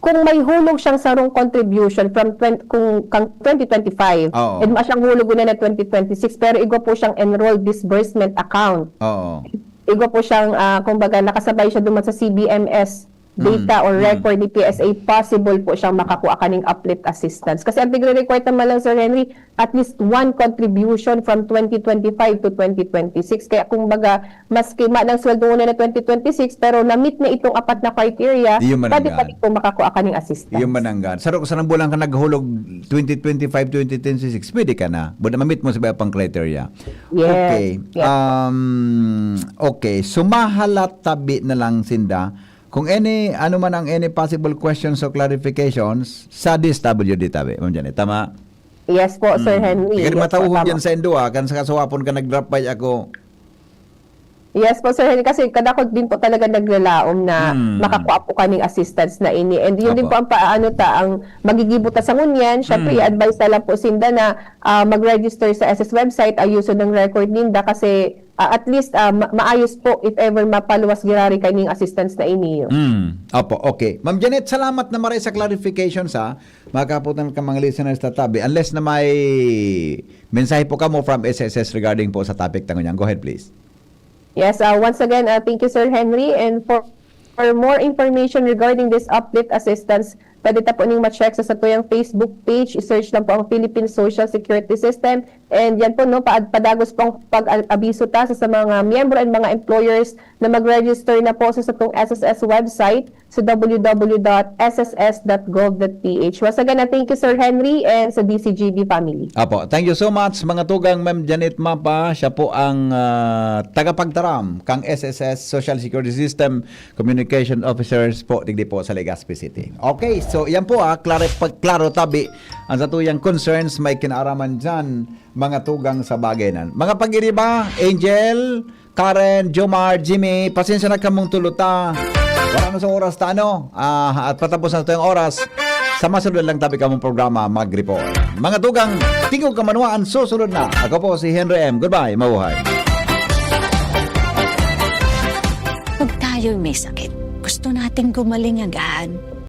Kung may hulog siyang sarong contribution from twenty, kung kang twenty twenty-five, Oo. and ma siyang hulog na na twenty twenty-six, pero igwa po siyang enrolled disbursement account. Oo. Igwa po siyang, ah, kumbaga, nakasabay siya duman sa C B M S data Mm, or mm. record ni P S A, possible po siyang makakuha kaning uplift assistance. Kasi ang tigre-require naman lang, Sir Henry, at least one contribution from twenty twenty-five to twenty twenty-six. Kaya kumbaga, maski ma ng sweldo mo na na twenty twenty-six, pero na-meet na itong apat na criteria, Iyo man pwede ang pa gaan. rin po makakuha kaning assistance. Iyo man ang gaan. Sarong, sarong bulan ka naghulog twenty twenty-five, twenty twenty-six, pwede ka na. Buda mamit mo sa iba pang criteria. Yes, Okay. yes. Um, okay. Sumahalat tabi na lang sinda. Kung any, ano man ang any possible questions or clarifications, sa D S W D tabi. Ma'am Janet, tama? Yes po, Sir Mm. Henry. Kaya Yes po, matauhog tama. Yan sa Indoa, kan sa kaswapon ka nag-drop by ako. Yes po, Sir Henry. Kasi kadakot din po talaga naglalaom na Hmm. makakuha po kaning assistance na ini. And yun din Apo. po ang paano ta, ang magigibo ta sa ngunyan. Siyempre, Hmm. i-advise na lang po sinda na ah, mag-register sa S S website, ayuson ang record ninda kasi ah, at least ah, ma- maayos po if ever mapaluwas girari kaning assistance na ini. Mm. Opo, okay. Ma'am Janet, salamat na maray sa clarification sa mga kaputan ka mga listeners tatabi. Unless na may mensahe po kamo from S S S regarding po sa topic tango niyan. Go ahead, please. Yes, uh, once again, uh, thank you, Sir Henry. And for, for more information regarding this uplift assistance, pwede ta po ning ma-check sa satuyang Facebook page. I-search lang po ang Philippine Social Security System. And yan po, no, pa- padagos po ang pag-abiso ta sa, sa mga miyembro and mga employers na mag-register na po sa satong S S S website sa w w w dot s s s dot gov dot p h. Once again, uh, thank you, Sir Henry, and sa D C G B family. Apo, thank you so much, mga tugang Ma'am Janet Mapa. Siya po ang ah, tagapagtaram kang S S S Social Security System Communication Officers po, digdi po sa Legazpi City. Okay, so yan po ah, klaro, pag, klaro tabi ang satuyang concerns may kinaaraman dyan, mga tugang sa bagay na. Mga pag-iriba, Angel, Karen, Jomar, Jimmy, pasensya na kamong tulo ta. Wala na sa oras ta, ano? Ah, at patapos na ito yung oras. Sa masunod lang tabi kamong programa, mag-report. Mga tugang, Tingog Kamanwaan, susunod na. Ako po si Henry M. Goodbye, mabuhay. Pag tayo'y may sakit, gusto nating gumaling agad.